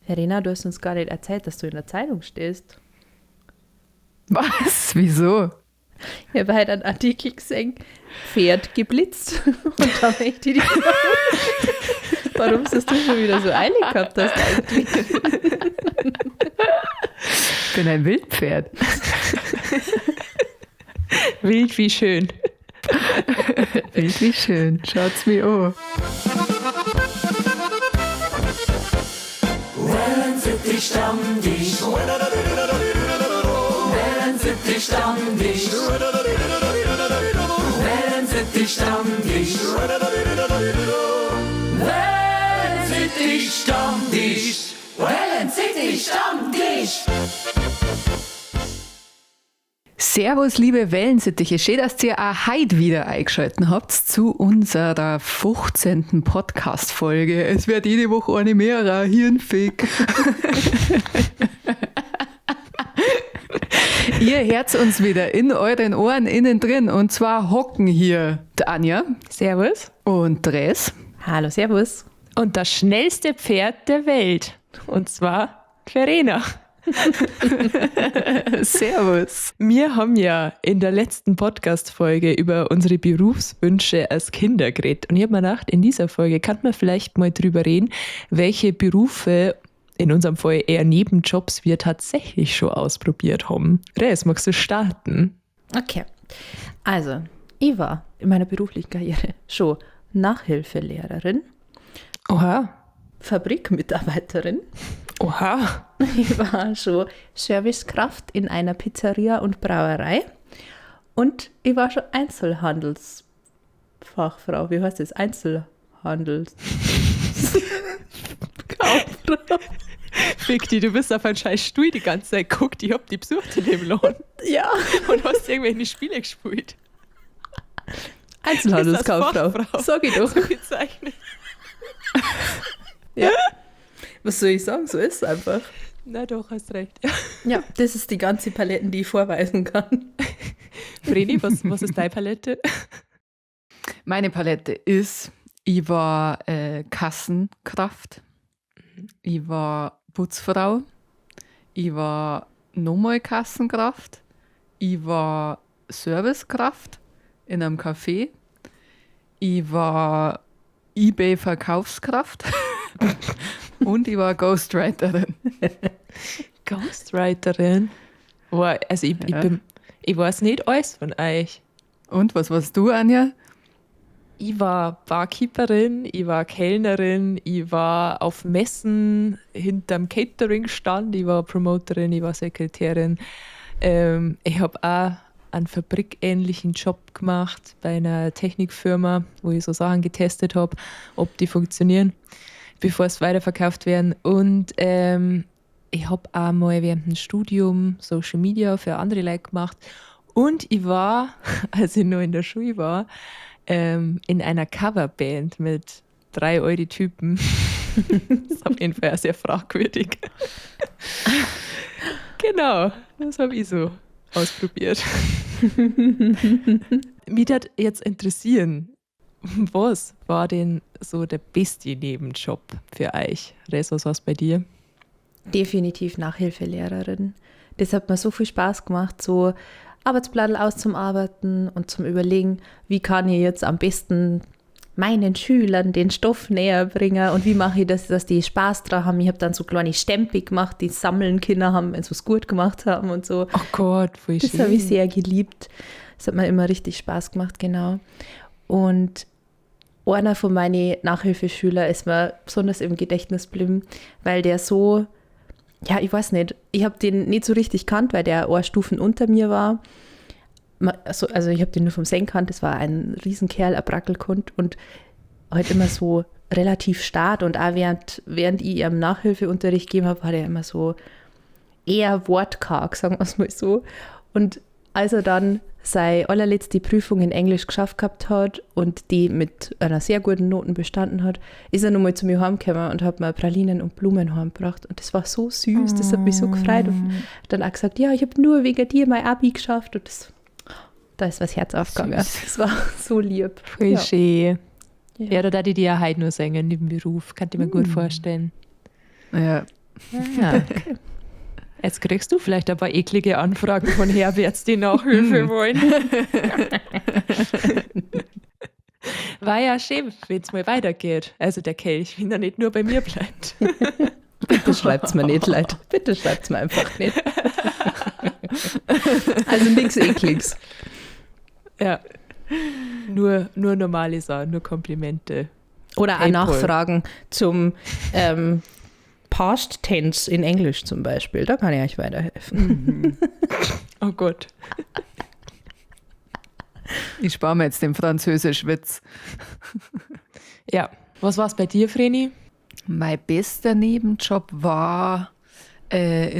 Verena, du hast uns gar nicht erzählt, dass du in der Zeitung stehst. Was? Wieso? Ich habe heute einen Artikel gesehen, Pferd geblitzt. Und da möchte ich dich fragen, warum hast du schon wieder so eilig gehabt hast eigentlich? Ich bin ein Wildpferd. Wild wie schön. Wild wie schön. Schaut's mir an. Wellensittich Stammtisch. Wellensittich Stammtisch. Wellensittich Stammtisch. Wellensittich Stammtisch. Wellensittich Stammtisch. Servus, liebe Wellensittiche. Schön, dass ihr auch heute wieder eingeschaltet habt zu unserer 15. Podcast-Folge. Es wird jede Woche eine mehr, Hirnfick. Ihr hört uns wieder in euren Ohren innen drin. Und zwar hocken hier die Anja. Servus. Und Dres. Hallo, servus. Und das schnellste Pferd der Welt. Und zwar Verena. Servus. Wir haben ja in der letzten Podcast-Folge über unsere Berufswünsche als Kinder geredet. Und ich habe mir gedacht, in dieser Folge kann man vielleicht mal drüber reden, welche Berufe, in unserem Fall eher Nebenjobs, wir tatsächlich schon ausprobiert haben. Res, magst du starten? Okay. Also, ich war in meiner beruflichen Karriere schon Nachhilfelehrerin. Oha. Fabrikmitarbeiterin. Oha. Ich war schon Servicekraft in einer Pizzeria und Brauerei. Und ich war schon Einzelhandelsfachfrau. Wie heißt das? Einzelhandelskauffrau. Fick dich, du bist auf einem scheiß Stuhl die ganze Zeit geguckt. Ich hab dich besucht in dem Laden. Ja. Und hast irgendwelche Spiele gespielt. Einzelhandelskauffrau. Sag ich doch. So bezeichnet. Ja. Was soll ich sagen? So ist es einfach. Na doch, hast recht. Ja, das ist die ganze Palette, die ich vorweisen kann. Vreni, was ist deine Palette? Meine Palette ist, ich war Kassenkraft, ich war Putzfrau, ich war nochmal Kassenkraft, ich war Servicekraft in einem Café, ich war eBay-Verkaufskraft und ich war Ghostwriterin. Ghostwriterin? Boah, also ich, Ja. ich weiß nicht alles von euch. Und was warst du, Anja? Ich war Barkeeperin, ich war Kellnerin, ich war auf Messen hinterm Catering-Stand, ich war Promoterin, ich war Sekretärin. Ich hab auch einen fabrikähnlichen Job gemacht bei einer Technikfirma, wo ich so Sachen getestet hab, ob die funktionieren, bevor es weiterverkauft werden. Und ich hab auch mal während dem Studium Social Media für andere Leute gemacht. Und ich war, als ich noch in der Schule war, in einer Coverband mit 3 alten Typen. Das ist auf jeden Fall auch sehr fragwürdig. Genau, das hab ich so ausprobiert. Mich würde jetzt interessieren, was war denn so der beste Nebenjob für euch? Res, was war's bei dir? Definitiv Nachhilfelehrerin. Das hat mir so viel Spaß gemacht, so Arbeitsblattl auszuarbeiten und zum Überlegen, wie kann ich jetzt am besten meinen Schülern den Stoff näher bringen und wie mache ich das, dass die Spaß dran haben. Ich habe dann so kleine Stempel gemacht, die sammeln Kinder haben, wenn sie es gut gemacht haben und so. Oh Gott, voll Das schön. habe ich sehr geliebt. Das hat mir immer richtig Spaß gemacht, genau. Und einer von meinen Nachhilfeschülern ist mir besonders im Gedächtnis geblieben, weil der so, ja, ich weiß nicht, ich habe den nicht so richtig gekannt, weil der ein Stufen unter mir war. Also ich habe den nur vom Sehen gekannt, das war ein Riesenkerl, ein Brackelkund und halt immer so relativ stark und auch während ich ihm Nachhilfeunterricht gegeben habe, war der immer so eher wortkarg, sagen wir's mal so. Und als er dann seine allerletzte Prüfung in Englisch geschafft gehabt hat und die mit einer sehr guten Noten bestanden hat, ist er nochmal zu mir heimgekommen und hat mir Pralinen und Blumen heimgebracht. Und das war so süß, das hat mich so gefreut. Und dann auch gesagt, ja, ich hab nur wegen dir mein Abi geschafft. Und da ist was Herz aufgegangen. Süß. Das war so lieb. Voll Ja. schön. Ja. Ja, da darf ich dir ja heute nur singen, in dem Beruf. Kann ich mir gut vorstellen. Ja. Ja. Okay. Jetzt kriegst du vielleicht ein paar eklige Anfragen von Herberts, die Nachhilfe wollen. War ja schön, wenn es mal weitergeht. Also der Kelch, wenn er nicht nur bei mir bleibt. Bitte schreibt's mir nicht, Leute. Bitte schreibt's mir einfach nicht. Also nichts Ekliges. Ja. Nur normale Sachen, nur Komplimente. Oder auch Nachfragen zum Past Tense in Englisch zum Beispiel. Da kann ich euch weiterhelfen. Mhm. Oh Gott. Ich spare mir jetzt den Französisch-Witz. Ja. Was war es bei dir, Vreni? Mein bester Nebenjob war in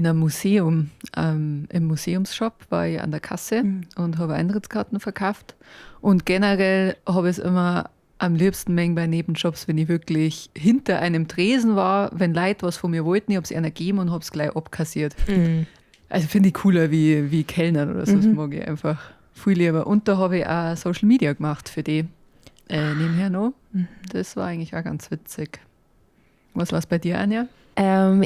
einem Museum. Im Museumsshop war ich an der Kasse und habe Eintrittskarten verkauft. Und generell habe ich es immer am liebsten bei Nebenjobs, wenn ich wirklich hinter einem Tresen war, wenn Leute was von mir wollten, ich habe es ihnen gegeben und habe es gleich abkassiert. Mhm. Also finde ich cooler wie Kellnern oder so, das mag ich einfach viel lieber. Und da habe ich auch Social Media gemacht für die nebenher noch. Mhm. Das war eigentlich auch ganz witzig. Was war es bei dir, Anja?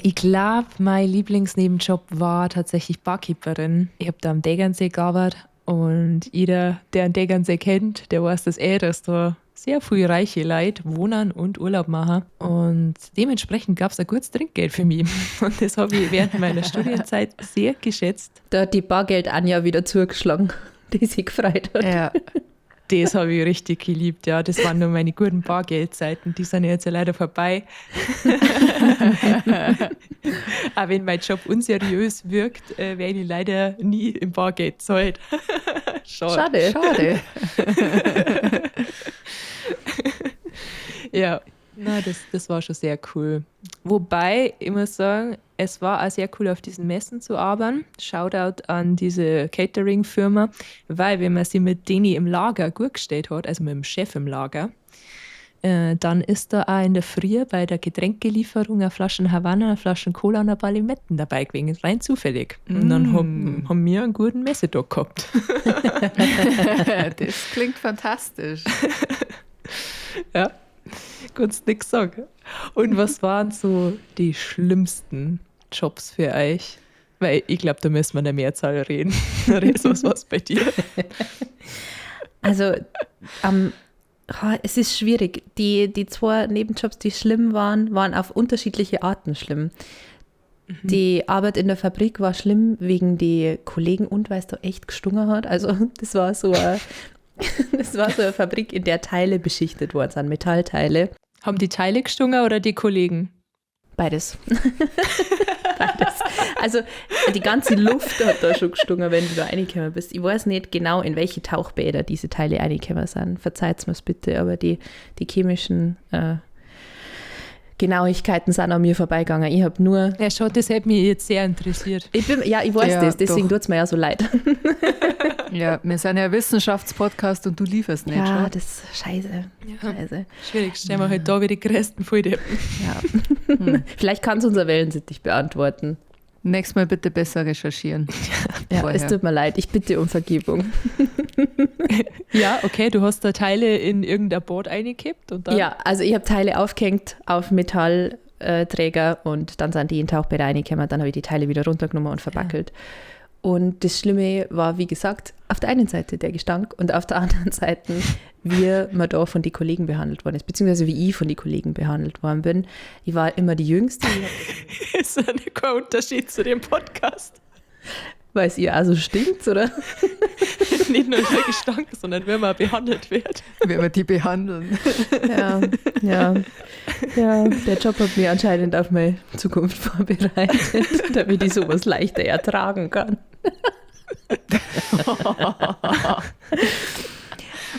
Ich glaube, mein Lieblingsnebenjob war tatsächlich Barkeeperin. Ich habe da am Tegernsee gearbeitet und jeder, der den Tegernsee kennt, der weiß das dass da sehr viele reiche Leute wohnen und Urlaub machen. Und dementsprechend gab es ein gutes Trinkgeld für mich. Und das habe ich während meiner Studienzeit sehr geschätzt. Da hat die Bargeld-Anja wieder zugeschlagen, die sich gefreut hat. Ja. Das habe ich richtig geliebt, ja. Das waren nur meine guten Bargeldzeiten. Die sind jetzt ja leider vorbei. Auch wenn mein Job unseriös wirkt, werde ich leider nie im Bargeld zahlt. Schade. Schade. Ja, na, das war schon sehr cool. Wobei, ich muss sagen, es war auch sehr cool, auf diesen Messen zu arbeiten. Shoutout an diese Catering-Firma, weil wenn man sie mit denen im Lager gut gestellt hat, also mit dem Chef im Lager, dann ist da auch in der Früh bei der Getränkelieferung eine Flaschen Havanna, eine Flaschen Cola und ein paar Limetten dabei gewesen, rein zufällig. Und dann haben wir einen guten Messetag gehabt. Das klingt fantastisch. Ja, kannst nix sagen. Und was waren so die schlimmsten Jobs für euch? Weil ich glaube, da müssen wir in der Mehrzahl reden. Was war es bei dir? Also, es ist schwierig. Die zwei Nebenjobs, die schlimm waren, waren auf unterschiedliche Arten schlimm. Mhm. Die Arbeit in der Fabrik war schlimm wegen die Kollegen und weil es da echt gestungen hat. Also das war so eine, Fabrik, in der Teile beschichtet worden sind, Metallteile. Haben die Teile gestungen oder die Kollegen? Beides. Beides. Also die ganze Luft hat da schon gestungen, wenn du da reingekommen bist. Ich weiß nicht genau, in welche Tauchbäder diese Teile reingekommen sind. Verzeiht's mir's bitte, aber die chemischen Genauigkeiten sind an mir vorbeigegangen. Ich habe nur... Ja, schon, das hat mich jetzt sehr interessiert. Ich weiß ja, das, deswegen tut es mir ja so leid. Ja, wir sind ja Wissenschaftspodcast und du lieferst nicht, ja, schon. Das ist scheiße. Ja. Scheiße. Schwierig, stellen wir halt da wieder die größten Volldeppen. Ja. Vielleicht kann es unser Wellensittich beantworten. Nächstes Mal bitte besser recherchieren. Ja, es tut mir leid, ich bitte um Vergebung. Ja, okay, du hast da Teile in irgendein Board eingekippt und dann? Ja, also ich habe Teile aufgehängt auf Metallträger und dann sind die in Tauchbäder reingekommen, dann habe ich die Teile wieder runtergenommen und verbackelt. Ja. Und das Schlimme war, wie gesagt, auf der einen Seite der Gestank und auf der anderen Seite, wie man da von den Kollegen behandelt worden ist, beziehungsweise wie ich von den Kollegen behandelt worden bin. Ich war immer die Jüngste. Ist ja kein Unterschied zu dem Podcast. Weil es ihr auch so stinkt, oder? Nicht nur der Gestank, sondern wenn man behandelt wird. Wenn wir die behandeln. Ja, ja. Ja, der Job hat mich anscheinend auf meine Zukunft vorbereitet, damit ich sowas leichter ertragen kann.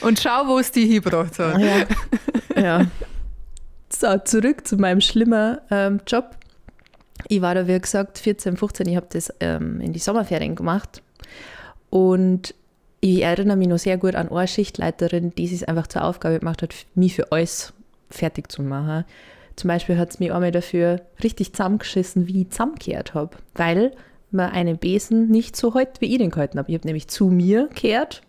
Und schau, wo es die hingebracht hat. Ja. Ja. So, zurück zu meinem schlimmen Job. Ich war da, wie gesagt, 14, 15, ich habe das in die Sommerferien gemacht. Und ich erinnere mich noch sehr gut an eine Schichtleiterin, die sich einfach zur Aufgabe gemacht hat, mich für alles fertig zu machen. Zum Beispiel hat es mich einmal dafür richtig zusammengeschissen, wie ich zusammengekehrt habe, weil man einen Besen nicht so hält, wie ich den gehalten habe. Ich habe nämlich zu mir gekehrt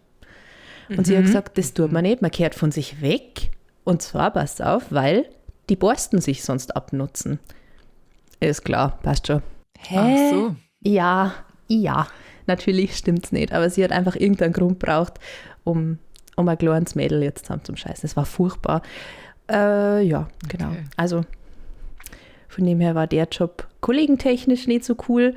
und sie hat gesagt, das tut man nicht, man kehrt von sich weg. Und zwar, passt auf, weil die Borsten sich sonst abnutzen. Ist klar, passt schon. Hä? Ach so. Ja, ja, natürlich stimmt's nicht, aber sie hat einfach irgendeinen Grund braucht, um ein kleines Mädel jetzt zusammen zum Scheißen. Es war furchtbar. Ja, genau. Okay. Also von dem her war der Job kollegentechnisch nicht so cool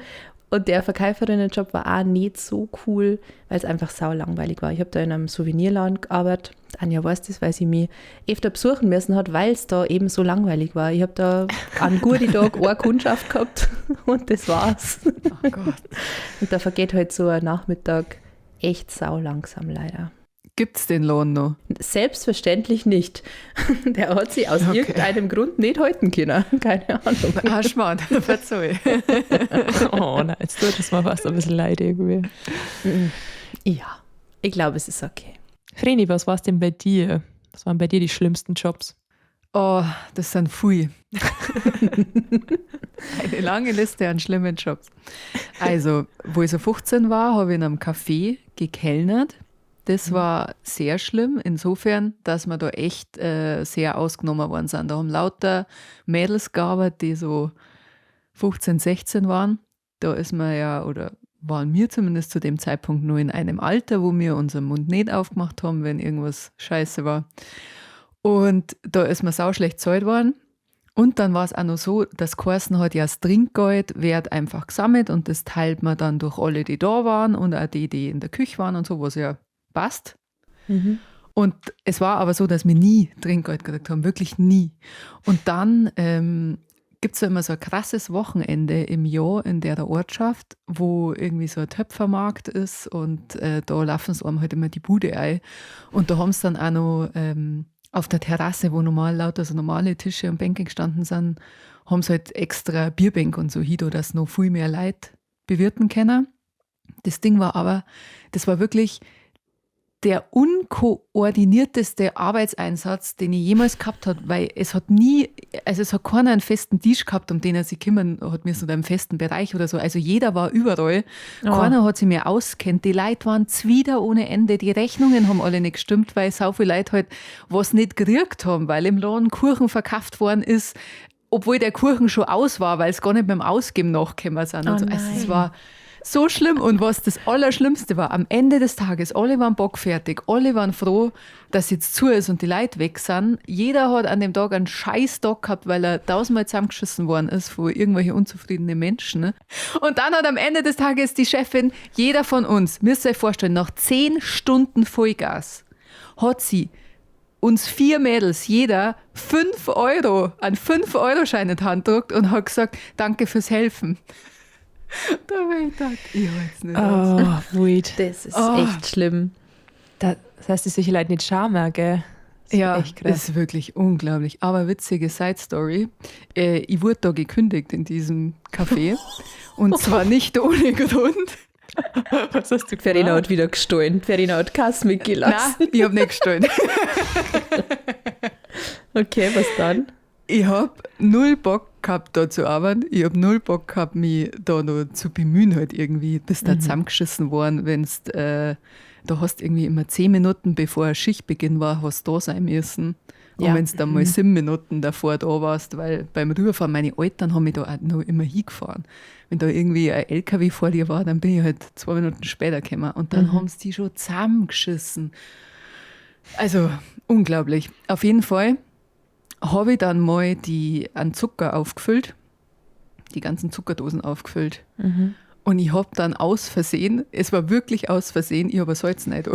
und der Verkäuferinnenjob war auch nicht so cool, weil es einfach sau langweilig war. Ich habe da in einem Souvenirladen gearbeitet. Anja weiß das, weil sie mich öfter besuchen müssen hat, weil es da eben so langweilig war. Ich habe da an guten Tag eine Kundschaft gehabt und das war's. Oh Gott. Und da vergeht halt so ein Nachmittag echt sau langsam leider. Gibt's den Lohn noch? Selbstverständlich nicht. Der hat sie aus Okay. irgendeinem Grund nicht halten können. Keine Ahnung. Ah, Schmarrn, verzeih. Oh nein, jetzt tut es mir fast ein bisschen leid irgendwie. Ja, ich glaube, es ist okay. Vreni, was war es denn bei dir? Was waren bei dir die schlimmsten Jobs? Oh, das sind Fui. Eine lange Liste an schlimmen Jobs. Also, wo ich so 15 war, habe ich in einem Café gekellnert. Das war sehr schlimm, insofern, dass wir da echt sehr ausgenommen worden sind. Da haben lauter Mädels gearbeitet, die so 15, 16 waren. Da ist man ja, oder waren wir zumindest zu dem Zeitpunkt nur in einem Alter, wo wir unseren Mund nicht aufgemacht haben, wenn irgendwas scheiße war. Und da ist mir sauschlecht gezahlt worden. Und dann war es auch noch so, dass geheißen hat, ja, das Trinkgeld wird einfach gesammelt und das teilt man dann durch alle, die da waren und auch die, die in der Küche waren und so, was ja passt. Und es war aber so, dass wir nie Trinkgeld gekriegt haben, wirklich nie. Und dann gibt es ja immer so ein krasses Wochenende im Jahr in der Ortschaft, wo irgendwie so ein Töpfermarkt ist und da laufen sie einem halt immer die Bude ein. Und da haben sie dann auch noch auf der Terrasse, wo normal lauter so normale Tische und Bänke gestanden sind, haben sie halt extra Bierbänke und so hin, dass noch viel mehr Leute bewirten können. Das Ding war aber, das war wirklich der unkoordinierteste Arbeitseinsatz, den ich jemals gehabt habe, weil es hat nie, also es hat keiner einen festen Tisch gehabt, um den er sich kümmern hat müssen oder einen festen Bereich oder so. Also jeder war überall. Oh. Keiner hat sich mehr auskennt. Die Leute waren zwider ohne Ende. Die Rechnungen haben alle nicht gestimmt, weil sau viele Leute halt was nicht gekriegt haben, weil im Laden Kuchen verkauft worden ist, obwohl der Kuchen schon aus war, weil es gar nicht beim Ausgeben nachgekommen sind. Oh und so. Also es nein. war so schlimm. Und was das Allerschlimmste war, am Ende des Tages, alle waren bockfertig, alle waren froh, dass jetzt zu ist und die Leute weg sind. Jeder hat an dem Tag einen scheiß Tag gehabt, weil er tausendmal zusammengeschissen worden ist von irgendwelchen unzufriedenen Menschen. Ne? Und dann hat am Ende des Tages die Chefin, jeder von uns, müsst ihr euch vorstellen, nach 10 Stunden Vollgas, hat sie uns 4 Mädels, jeder 5 Euro, einen 5-Euro-Schein in die Hand gedrückt und hat gesagt, danke fürs Helfen. Da hab ich gedacht, ich halt's nicht aus. Oh, weird. Das ist Oh. echt schlimm. Das heißt, die solche Leute nicht schamen, gell? Das ist Ja, echt krass. ist wirklich unglaublich. Aber witzige Side-Story. Ich wurde da gekündigt in diesem Café. Und zwar nicht ohne Grund. Was hast du Verena hat wieder gestohlen. Verena hat Kass mitgelassen. Nein, ich habe nicht gestohlen. Okay, was dann? Ich habe null Bock gehabt, da zu arbeiten. Ich habe null Bock gehabt, mich da noch zu bemühen halt irgendwie. Bist da zusammengeschissen worden, wenn's, da hast irgendwie immer 10 Minuten, bevor Schichtbeginn war, hast da sein müssen. Und Ja. wenn's dann mal 7 Minuten davor da warst, weil beim Rüberfahren, meine Eltern haben mich da auch noch immer hingefahren. Wenn da irgendwie ein LKW vor dir war, dann bin ich halt 2 Minuten später gekommen. Und dann haben sie die schon zusammengeschissen. Also, unglaublich. Auf jeden Fall habe ich dann mal die an Zucker aufgefüllt, die ganzen Zuckerdosen aufgefüllt. Und ich habe dann aus Versehen, es war wirklich aus Versehen, ich habe ein Salz rein da.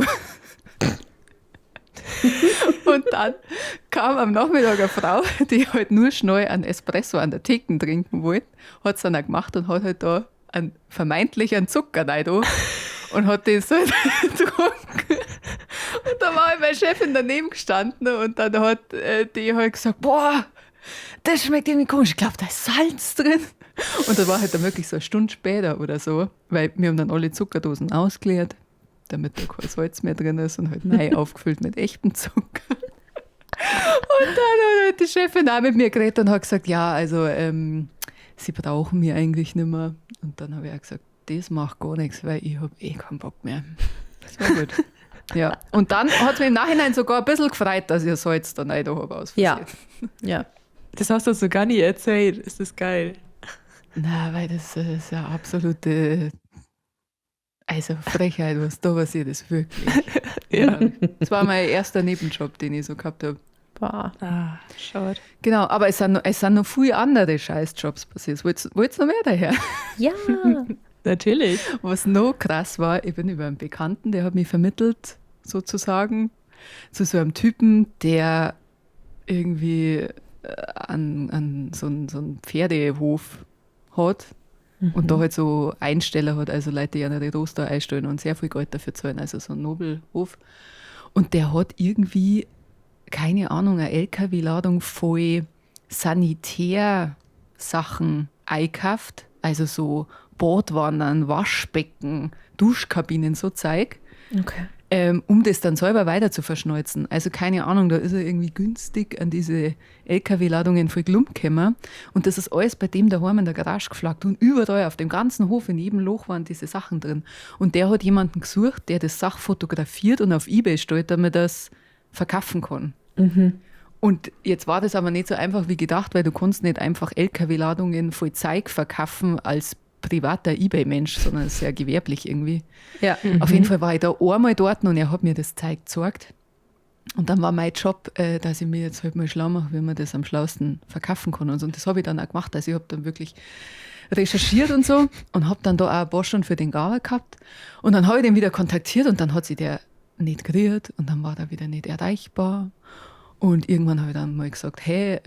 Und dann kam am Nachmittag eine Frau, die halt nur schnell einen Espresso an der Theke trinken wollte, hat es dann auch gemacht und hat halt da einen, vermeintlich einen Zucker rein da und hat das halt getrunken. Und da war halt meine Chefin daneben gestanden und dann hat die halt gesagt, boah, das schmeckt irgendwie komisch, ich glaube, da ist Salz drin. Und das war halt dann wirklich so eine Stunde später oder so, weil wir haben dann alle Zuckerdosen ausgeleert, damit da kein Salz mehr drin ist und halt neu aufgefüllt mit echtem Zucker. Und dann hat halt die Chefin auch mit mir geredet und hat gesagt, ja, also sie brauchen mich eigentlich nicht mehr. Und dann habe ich auch gesagt, das macht gar nichts, weil ich habe eh keinen Bock mehr. Das war gut. Ja, und dann hat es mich im Nachhinein sogar ein bisschen gefreut, dass ich Salz da rein da habe aus Ja. Versehen. Ja. Das hast du so gar nicht erzählt. Ist das geil? Na, weil das ist ja absolute, also Frechheit, was da passiert ist, wirklich. Ja. Das war mein erster Nebenjob, den ich so gehabt habe. Boah. Ah, schade. Genau, aber es sind noch viele andere Scheißjobs passiert. Wollt's noch mehr daher? Ja. Natürlich. Was noch krass war, ich bin über einen Bekannten, der hat mich vermittelt, sozusagen, zu so einem Typen, der irgendwie an so einen Pferdehof hat und da halt so Einsteller hat, also Leute, die an die Roster einstellen und sehr viel Geld dafür zahlen, also so ein Nobelhof. Und der hat irgendwie, keine Ahnung, eine LKW-Ladung voll Sanitärsachen eingekauft, also so Badwannen, Waschbecken, Duschkabinen, so Zeug. Okay. Um das dann selber weiter zu verschneuzen. Also keine Ahnung, da ist er irgendwie günstig an diese LKW-Ladungen voll Glump gekommen. Und das ist alles bei dem daheim in der Garage geflaggt. Und überall auf dem ganzen Hof, in jedem Loch waren diese Sachen drin. Und der hat jemanden gesucht, der das Sach fotografiert und auf Ebay stellt, damit er das verkaufen kann. Mhm. Und jetzt war das aber nicht so einfach wie gedacht, weil du kannst nicht einfach LKW-Ladungen voll Zeug verkaufen als privater Ebay-Mensch, sondern sehr gewerblich irgendwie. Ja. Mhm. Auf jeden Fall war ich da einmal dort und er hat mir das Zeug gezeigt. Und dann war mein Job, dass ich mir jetzt halt mal schlau mache, wie man das am schlausten verkaufen kann. Und so. Und das habe ich dann auch gemacht. Also ich habe dann wirklich recherchiert und so und habe dann da auch ein paar Stunden für den Gauer gehabt. Und dann habe ich den wieder kontaktiert und dann hat sich der nicht gerührt und dann war der wieder nicht erreichbar. Und irgendwann habe ich dann mal gesagt, hey,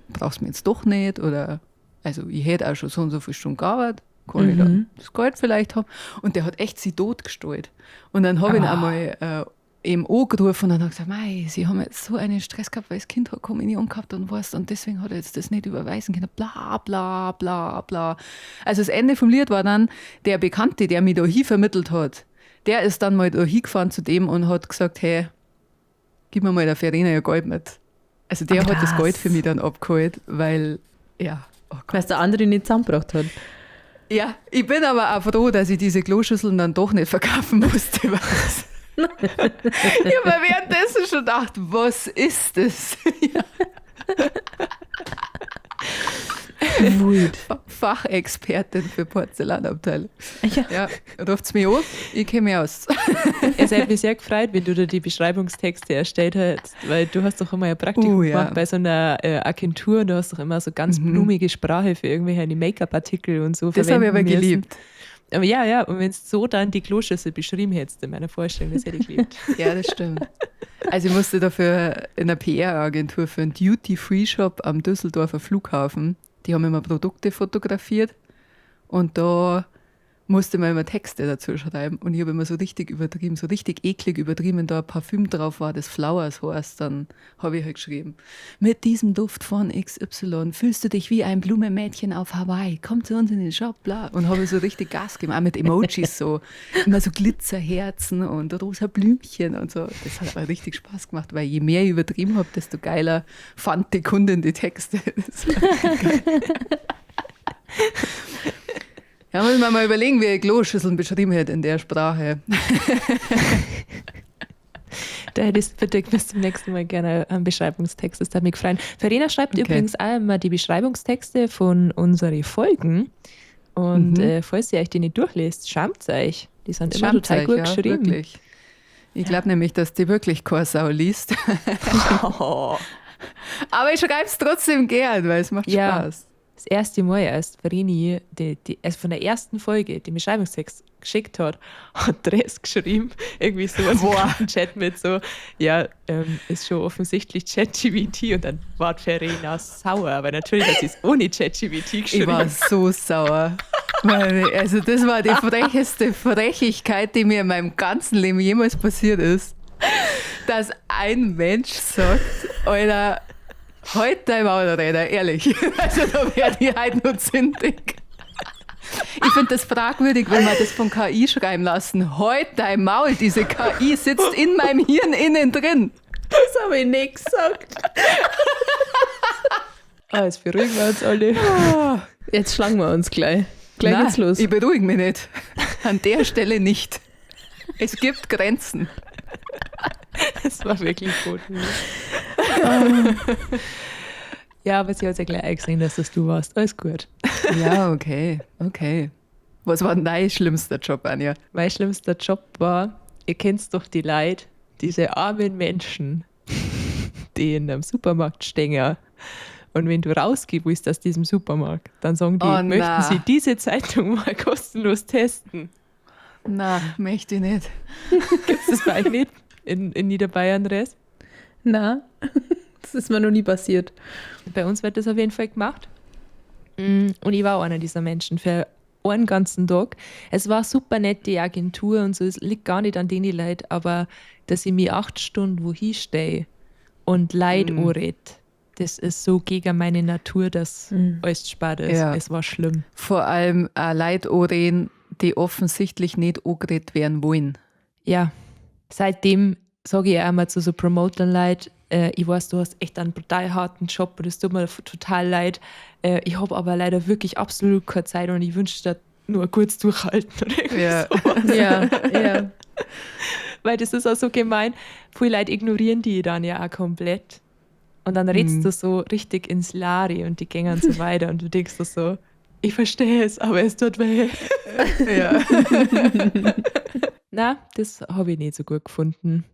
brauchst du mich jetzt doch nicht? Oder also ich hätte auch schon so und so viele Stunden gearbeitet, kann ich dann das Geld vielleicht haben. Und der hat echt sie totgestellt. Und dann habe ich ihn einmal eben angerufen und dann hat er gesagt, mei, sie haben jetzt so einen Stress gehabt, weil das Kind hat Kommunion gehabt und was, und deswegen hat er jetzt das nicht überweisen können, bla bla bla bla. Also das Ende vom Lied war dann, der Bekannte, der mich da hin vermittelt hat, der ist dann mal da hingefahren zu dem und hat gesagt, hey, gib mir mal der Verena ihr Geld mit. Also der hat das Geld für mich dann abgeholt, weil, ja. Oh Gott. Weil es der andere nicht zusammengebracht hat. Ja, ich bin aber auch froh, dass ich diese Kloschüsseln dann doch nicht verkaufen musste. Was. Ich habe mir währenddessen schon gedacht, was ist das? Ja. Fachexpertin für Porzellanabteilung. Ja. Ja, ruft's mich an, ich kenne mich aus. Es hätte mich sehr gefreut, wenn du da die Beschreibungstexte erstellt hättest, weil du hast doch immer ein Praktikum gemacht bei so einer Agentur und du hast doch immer so ganz blumige Sprache für irgendwelche Make-up-Artikel und so. Das habe ich aber geliebt. Aber ja, und wenn du so dann die Kloschüssel beschrieben hättest in meiner Vorstellung, das hätte ich geliebt. Ja, das stimmt. Also ich musste dafür in einer PR-Agentur für einen Duty-Free-Shop am Düsseldorfer Flughafen, die haben immer Produkte fotografiert und da musste man immer Texte dazu schreiben und ich habe immer so richtig übertrieben, so richtig eklig übertrieben, wenn da ein Parfüm drauf war, das Flowers heißt, dann habe ich halt geschrieben, mit diesem Duft von XY fühlst du dich wie ein Blumenmädchen auf Hawaii, komm zu uns in den Shop, bla. Und habe so richtig Gas gegeben, auch mit Emojis so, immer so Glitzerherzen und rosa Blümchen und so. Das hat aber richtig Spaß gemacht, weil je mehr ich übertrieben habe, desto geiler fand die Kundin die Texte. Das war richtig geil. Ja, muss man mal überlegen, wie ich Kloschüsseln beschrieben hätte in der Sprache. Da hättest du bitte bis zum nächsten Mal gerne einen Beschreibungstext, das würde mich freuen. Verena schreibt übrigens auch immer die Beschreibungstexte von unseren Folgen. Und falls ihr euch die nicht durchlest, schamt euch. Die sind immer total gut geschrieben. Wirklich. Ich glaube nämlich, dass die wirklich keine Sau liest. Oh. Aber ich schreibe es trotzdem gern, weil es macht Spaß. Das erste Mal, als Vreni also von der ersten Folge den Beschreibungstext geschickt hat, hat Dress geschrieben, irgendwie sowas im Chat mit so, ja, ist schon offensichtlich ChatGPT, und dann war Verena sauer, aber natürlich hat sie es ohne ChatGPT geschrieben. Ich war so sauer. Also das war die frecheste Frechigkeit, die mir in meinem ganzen Leben jemals passiert ist, dass ein Mensch sagt, Alter, heute dein Maul, Alter, ehrlich. Also da werde ich halt nur zintig. Ich finde das fragwürdig, wenn wir das von KI schreiben lassen. Heute dein Maul, diese KI sitzt in meinem Hirn innen drin. Das habe ich nicht gesagt. Ah, jetzt beruhigen wir uns alle. Jetzt schlagen wir uns gleich. Gleich geht's los. Ich beruhige mich nicht. An der Stelle nicht. Es gibt Grenzen. Das war wirklich gut. Ja, aber sie hat ja gleich eingesehen, dass das du warst. Alles gut. Ja, okay, okay. Was war denn dein schlimmster Job, Anja? Mein schlimmster Job war, ihr kennt doch die Leute, diese armen Menschen, die in einem Supermarkt stehen. Und wenn du rausgehst willst aus diesem Supermarkt, dann sagen die, Oh, möchten na. sie diese Zeitung mal kostenlos testen? Na, möchte ich nicht. Gibt es das bei euch nicht in Niederbayern, Res? Na, das ist mir noch nie passiert. Bei uns wird das auf jeden Fall gemacht. Und ich war auch einer dieser Menschen für einen ganzen Tag. Es war super nett, die Agentur und so, es liegt gar nicht an den Leuten, aber dass ich mich 8 Stunden wohin stehe und Leid mm. anred, das ist so gegen meine Natur, dass alles spart ist. Ja. Es war schlimm. Vor allem auch Leute anreden, die offensichtlich nicht angeredet werden wollen. Ja, seitdem sage ich auch immer zu so Promotern Leid, ich weiß, du hast echt einen brutal harten Job und es tut mir total leid. Ich habe aber leider wirklich absolut keine Zeit und ich wünsche dir nur kurz durchhalten oder irgendwie Ja. sowas. Ja, ja. Weil das ist auch so gemein. Viele Leute ignorieren die dann ja auch komplett. Und dann redst du so richtig ins Lari und die gängen so weiter und du denkst dir so, ich verstehe es, aber es tut weh. Ja. Na, das habe ich nicht so gut gefunden.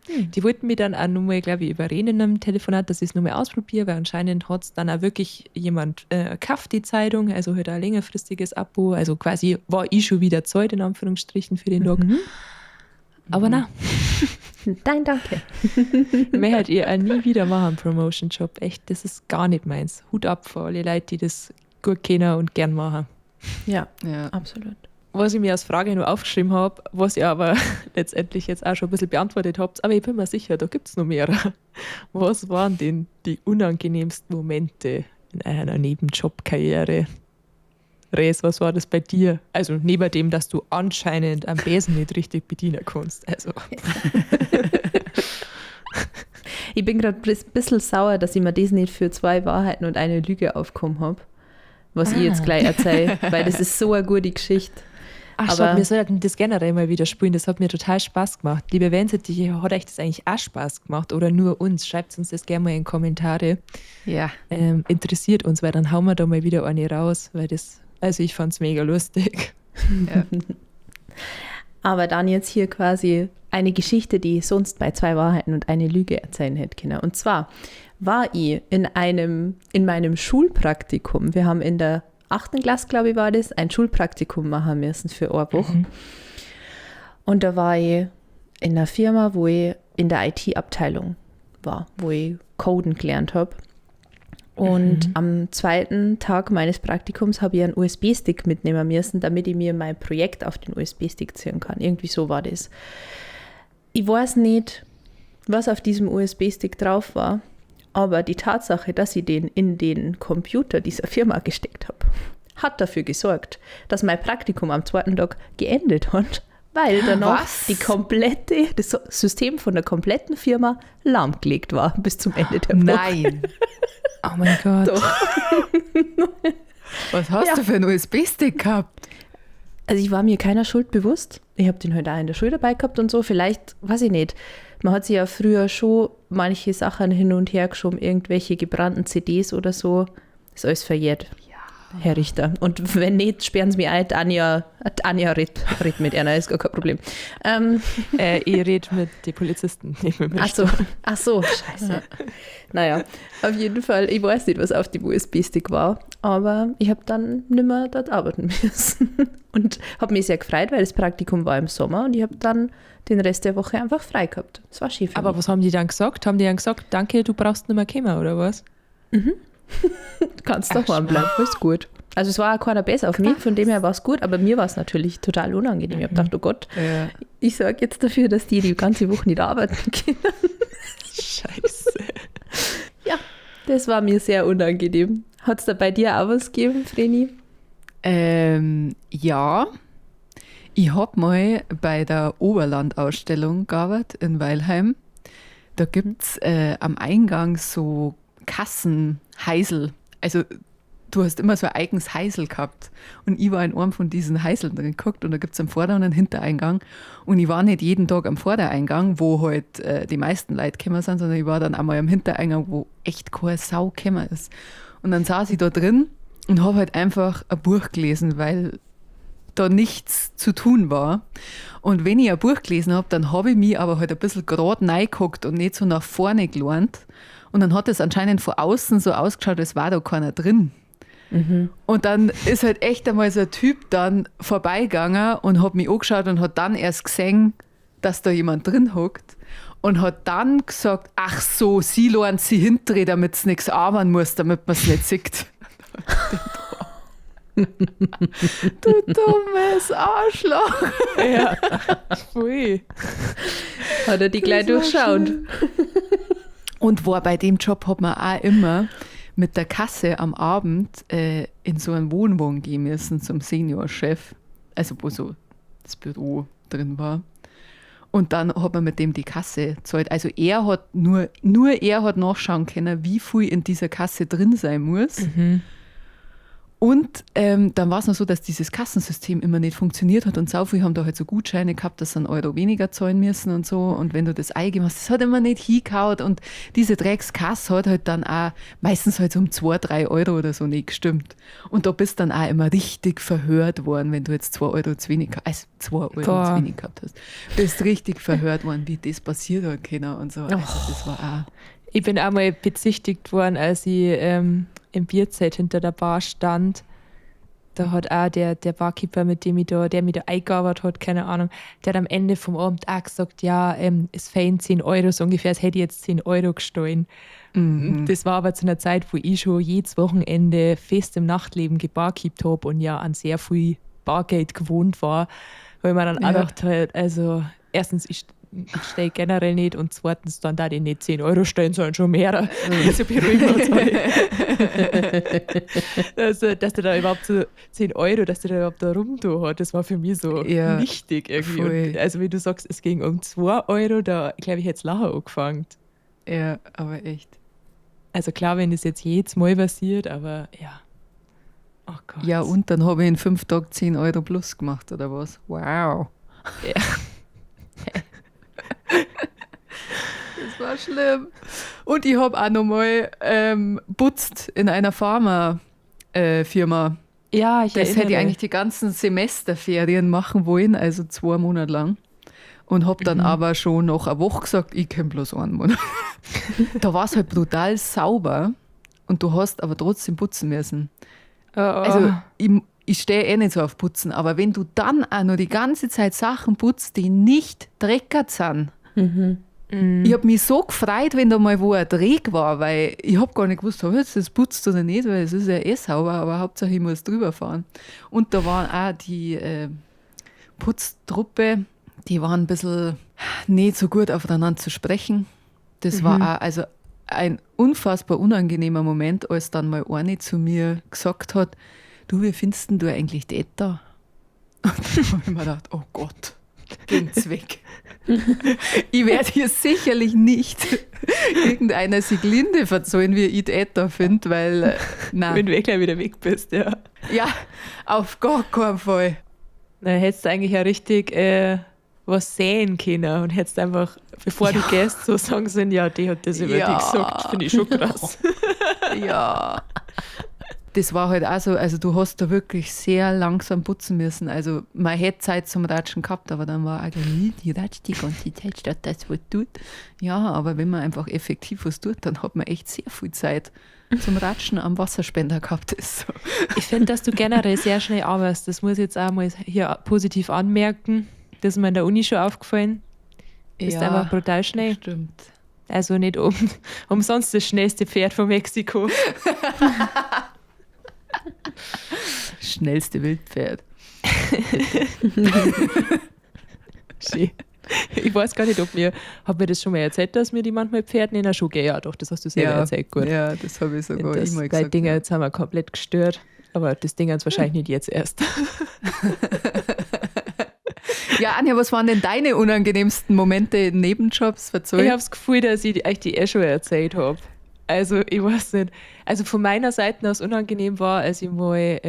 Die wollten mich dann auch nochmal, glaube ich, überreden in einem Telefonat, dass ich es nochmal ausprobiere, weil anscheinend hat es dann auch wirklich jemand gekauft, die Zeitung, also halt ein längerfristiges Abo. Also quasi war ich schon wieder Zeit, in Anführungsstrichen, für den Tag. Aber na, Nein, danke. mehr halt ihr auch nie wieder machen, Promotion-Job. Echt, das ist gar nicht meins. Hut ab vor alle Leute, die das gut kennen und gern machen. Ja, Ja. absolut. Was ich mir als Frage nur aufgeschrieben habe, was ihr aber letztendlich jetzt auch schon ein bisschen beantwortet habt, aber ich bin mir sicher, da gibt es noch mehrere. Was waren denn die unangenehmsten Momente in einer Nebenjobkarriere? Res, was war das bei dir? Also neben dem, dass du anscheinend am Besen nicht richtig bedienen kannst. Also, Ich bin gerade ein bisschen sauer, dass ich mir das nicht für 2 Wahrheiten und eine Lüge aufgekommen habe, was ich jetzt gleich erzähle, weil das ist so eine gute Geschichte. Ach, Aber- schaut, wir sollten das generell mal wieder spielen. Das hat mir total Spaß gemacht. Liebe Wenzettiche, hat euch das eigentlich auch Spaß gemacht oder nur uns? Schreibt uns das gerne mal in Kommentare. Ja. Interessiert uns, weil dann hauen wir da mal wieder eine raus, weil das, also ich fand's mega lustig. Ja. Aber dann jetzt hier quasi eine Geschichte, die ich sonst bei 2 Wahrheiten und eine Lüge erzählen hätte können. Und zwar war ich in meinem Schulpraktikum. Wir haben in der 8. Klasse, glaube ich, war das, ein Schulpraktikum machen müssen für eine Woche. Und da war ich in einer Firma, wo ich in der IT-Abteilung war, wo ich Coden gelernt habe. Und am 2. Tag meines Praktikums habe ich einen USB-Stick mitnehmen müssen, damit ich mir mein Projekt auf den USB-Stick ziehen kann. Irgendwie so war das. Ich weiß nicht, was auf diesem USB-Stick drauf war, aber die Tatsache, dass ich den in den Computer dieser Firma gesteckt habe, hat dafür gesorgt, dass mein Praktikum am 2. Tag geendet hat, weil danach Was? das System von der kompletten Firma lahmgelegt war bis zum Ende der Woche. Nein. Oh mein Gott. Doch. Was hast Ja. du für einen USB-Stick gehabt? Also ich war mir keiner Schuld bewusst. Ich habe den heute auch in der Schule dabei gehabt und so. Vielleicht, weiß ich nicht. Man hat sich ja früher schon manche Sachen hin und her geschoben, irgendwelche gebrannten CDs oder so. Ist alles verjährt. Ja. Herr Richter. Und wenn nicht, sperren Sie mich ein. Anja redet mit einer, ist gar kein Problem. Ich rede mit den Polizisten, nicht mit mir. Ach so, scheiße. Naja, auf jeden Fall, ich weiß nicht, was auf dem USB-Stick war, aber ich habe dann nimmer dort arbeiten müssen. Und habe mich sehr gefreut, weil das Praktikum war im Sommer und ich habe dann den Rest der Woche einfach frei gehabt. Das war schön für Aber mich. was haben die dann gesagt? Haben die dann gesagt, danke, du brauchst nicht mehr kommen, oder was? Du kannst doch warm bleiben, ist gut. Also es war auch keiner besser auf mich, von dem her war es gut, aber mir war es natürlich total unangenehm. Ich habe gedacht, oh Gott, Ja. ich sorge jetzt dafür, dass die die ganze Woche nicht arbeiten können. Scheiße. Ja, das war mir sehr unangenehm. Hat es da bei dir auch was gegeben, Vreni? Ja, ich hab mal bei der Oberlandausstellung gearbeitet in Weilheim. Da gibt's am Eingang so Kassenheisel. Also du hast immer so ein eigenes Heisel gehabt. Und ich war in einem von diesen Heiseln drin geguckt und da gibt es einen Vorder- und einen Hintereingang. Und ich war nicht jeden Tag am Vordereingang, wo halt die meisten Leute gekommen sind, sondern ich war dann einmal am Hintereingang, wo echt keine Sau gekommen ist. Und dann saß ich da drin und habe halt einfach ein Buch gelesen, weil da nichts zu tun war. Und wenn ich ein Buch gelesen habe, dann habe ich mich aber halt ein bisschen gerade reingeguckt und nicht so nach vorne gelernt. Und dann hat es anscheinend von außen so ausgeschaut, als war da keiner drin. Mhm. Und dann ist halt echt einmal so ein Typ dann vorbeigegangen und hat mich angeschaut und hat dann erst gesehen, dass da jemand drin hockt. Und hat dann gesagt, ach so, sie lernt sie hinterdrehen, damit es nichts arbeiten muss, damit man es nicht sieht. Du dummes Arschloch. Ja, pfui. Hat er die gleich durchschaut. Und war bei dem Job hat man auch immer mit der Kasse am Abend in so einen Wohnwagen gehen müssen zum Seniorchef, also wo so das Büro drin war. Und dann hat man mit dem die Kasse gezahlt. Also er hat nur er hat nachschauen können, wie viel in dieser Kasse drin sein muss. Mhm. Und dann war es noch so, dass dieses Kassensystem immer nicht funktioniert hat und sau viel haben da halt so Gutscheine gehabt, dass sie einen Euro weniger zahlen müssen und so. Und wenn du das eingegeben hast, das hat immer nicht hingehauen. Und diese Dreckskasse hat halt dann auch meistens halt so um 2, 3 Euro oder so nicht gestimmt. Und da bist dann auch immer richtig verhört worden, wenn du jetzt 2 Euro zu wenig, also 2 Euro zu wenig gehabt hast. Bist richtig verhört worden, wie das passiert hat können und so. Also das war auch. Ich bin einmal bezichtigt worden, als ich im Bierzelt hinter der Bar stand. Da hat auch der Barkeeper, mit dem ich da, der mich da eingearbeitet hat, keine Ahnung, der hat am Ende vom Abend auch gesagt, ja, es fehlen 10 Euro, so ungefähr, als hätte ich jetzt 10 Euro gestohlen. Mhm. Das war aber zu einer Zeit, wo ich schon jedes Wochenende fest im Nachtleben gebarkeept habe und ja an sehr viel Bargeld gewohnt war, weil man dann auch gedacht hat, also erstens, ich stehe generell nicht und zweitens dann da die nicht 10 Euro stellen, sondern schon mehr. Also beruhigen wir uns alle. Also, dass der da überhaupt so 10 Euro, dass der da überhaupt da rumtun hat, das war für mich so wichtig irgendwie. Und also wie du sagst, es ging um 2 Euro, da glaube ich, hätte es Lachen angefangen. Ja, aber echt. Also klar, wenn das jetzt jedes Mal passiert, aber ja. Oh Gott. Ja, und dann habe ich in 5 Tagen 10 Euro plus gemacht, oder was? Wow. Ja. Das war schlimm. Und ich habe auch nochmal putzt in einer Pharma-Firma. Ja, ich Das hätte ich eigentlich die ganzen Semesterferien machen wollen, also 2 Monate lang. Und habe dann aber schon nach einer Woche gesagt, ich komme bloß einen Monat. Da war es halt brutal sauber und du hast aber trotzdem putzen müssen. Oh. Also ich stehe eh nicht so auf Putzen, aber wenn du dann auch noch die ganze Zeit Sachen putzt, die nicht dreckert sind. Mhm. Ich habe mich so gefreut, wenn da mal wo ein Dreck war, weil ich habe gar nicht gewusst, ob ich jetzt das putzt oder nicht, weil es ist ja eh sauber, aber Hauptsache ich muss drüber fahren. Und da waren auch die Putztruppe, die waren ein bisschen nicht so gut aufeinander zu sprechen. Das war auch also ein unfassbar unangenehmer Moment, als dann mal eine zu mir gesagt hat, du, wie findest denn du eigentlich die da? Und dann habe ich mir gedacht, oh Gott, geht's weg. Ich werde hier sicherlich nicht irgendeiner Sieglinde verzeihen, wie ich die Eta finde, weil, nein. Wenn du gleich wieder weg bist, ja. Ja, auf gar keinen Fall. Na, hättest du eigentlich ja richtig was sehen können und hättest einfach, bevor du gehst, so sagen sollen, ja, die hat das über dich gesagt, finde ich schon krass. Ja. Das war halt auch so, also du hast da wirklich sehr langsam putzen müssen. Also man hätte Zeit zum Ratschen gehabt, aber dann war eigentlich, die ratscht die ganze Zeit, statt das, was tut. Ja, aber wenn man einfach effektiv was tut, dann hat man echt sehr viel Zeit zum Ratschen am Wasserspender gehabt. Ist so. Ich finde, dass du generell sehr schnell arbeitest. Das muss ich jetzt auch mal hier positiv anmerken. Das ist mir in der Uni schon aufgefallen. Bist ja, einfach brutal schnell. Stimmt. Also nicht umsonst das schnellste Pferd von Mexiko. Schnellste Wildpferd. Schön. Ich weiß gar nicht, ob mir, hat mir das schon mal erzählt, dass mir die manchmal Pferd nennen? Schon, ja, doch, das hast du selber erzählt. Gut. Ja, das habe ich sogar das, immer gesagt. Dinger, jetzt haben wir komplett gestört, aber das Ding ist wahrscheinlich nicht jetzt erst. Ja, Anja, was waren denn deine unangenehmsten Momente in Nebenjobs? Verzeih. Ich habe das Gefühl, dass ich euch die eh schon erzählt habe. Also, ich weiß nicht. Also von meiner Seite aus unangenehm war, als ich mal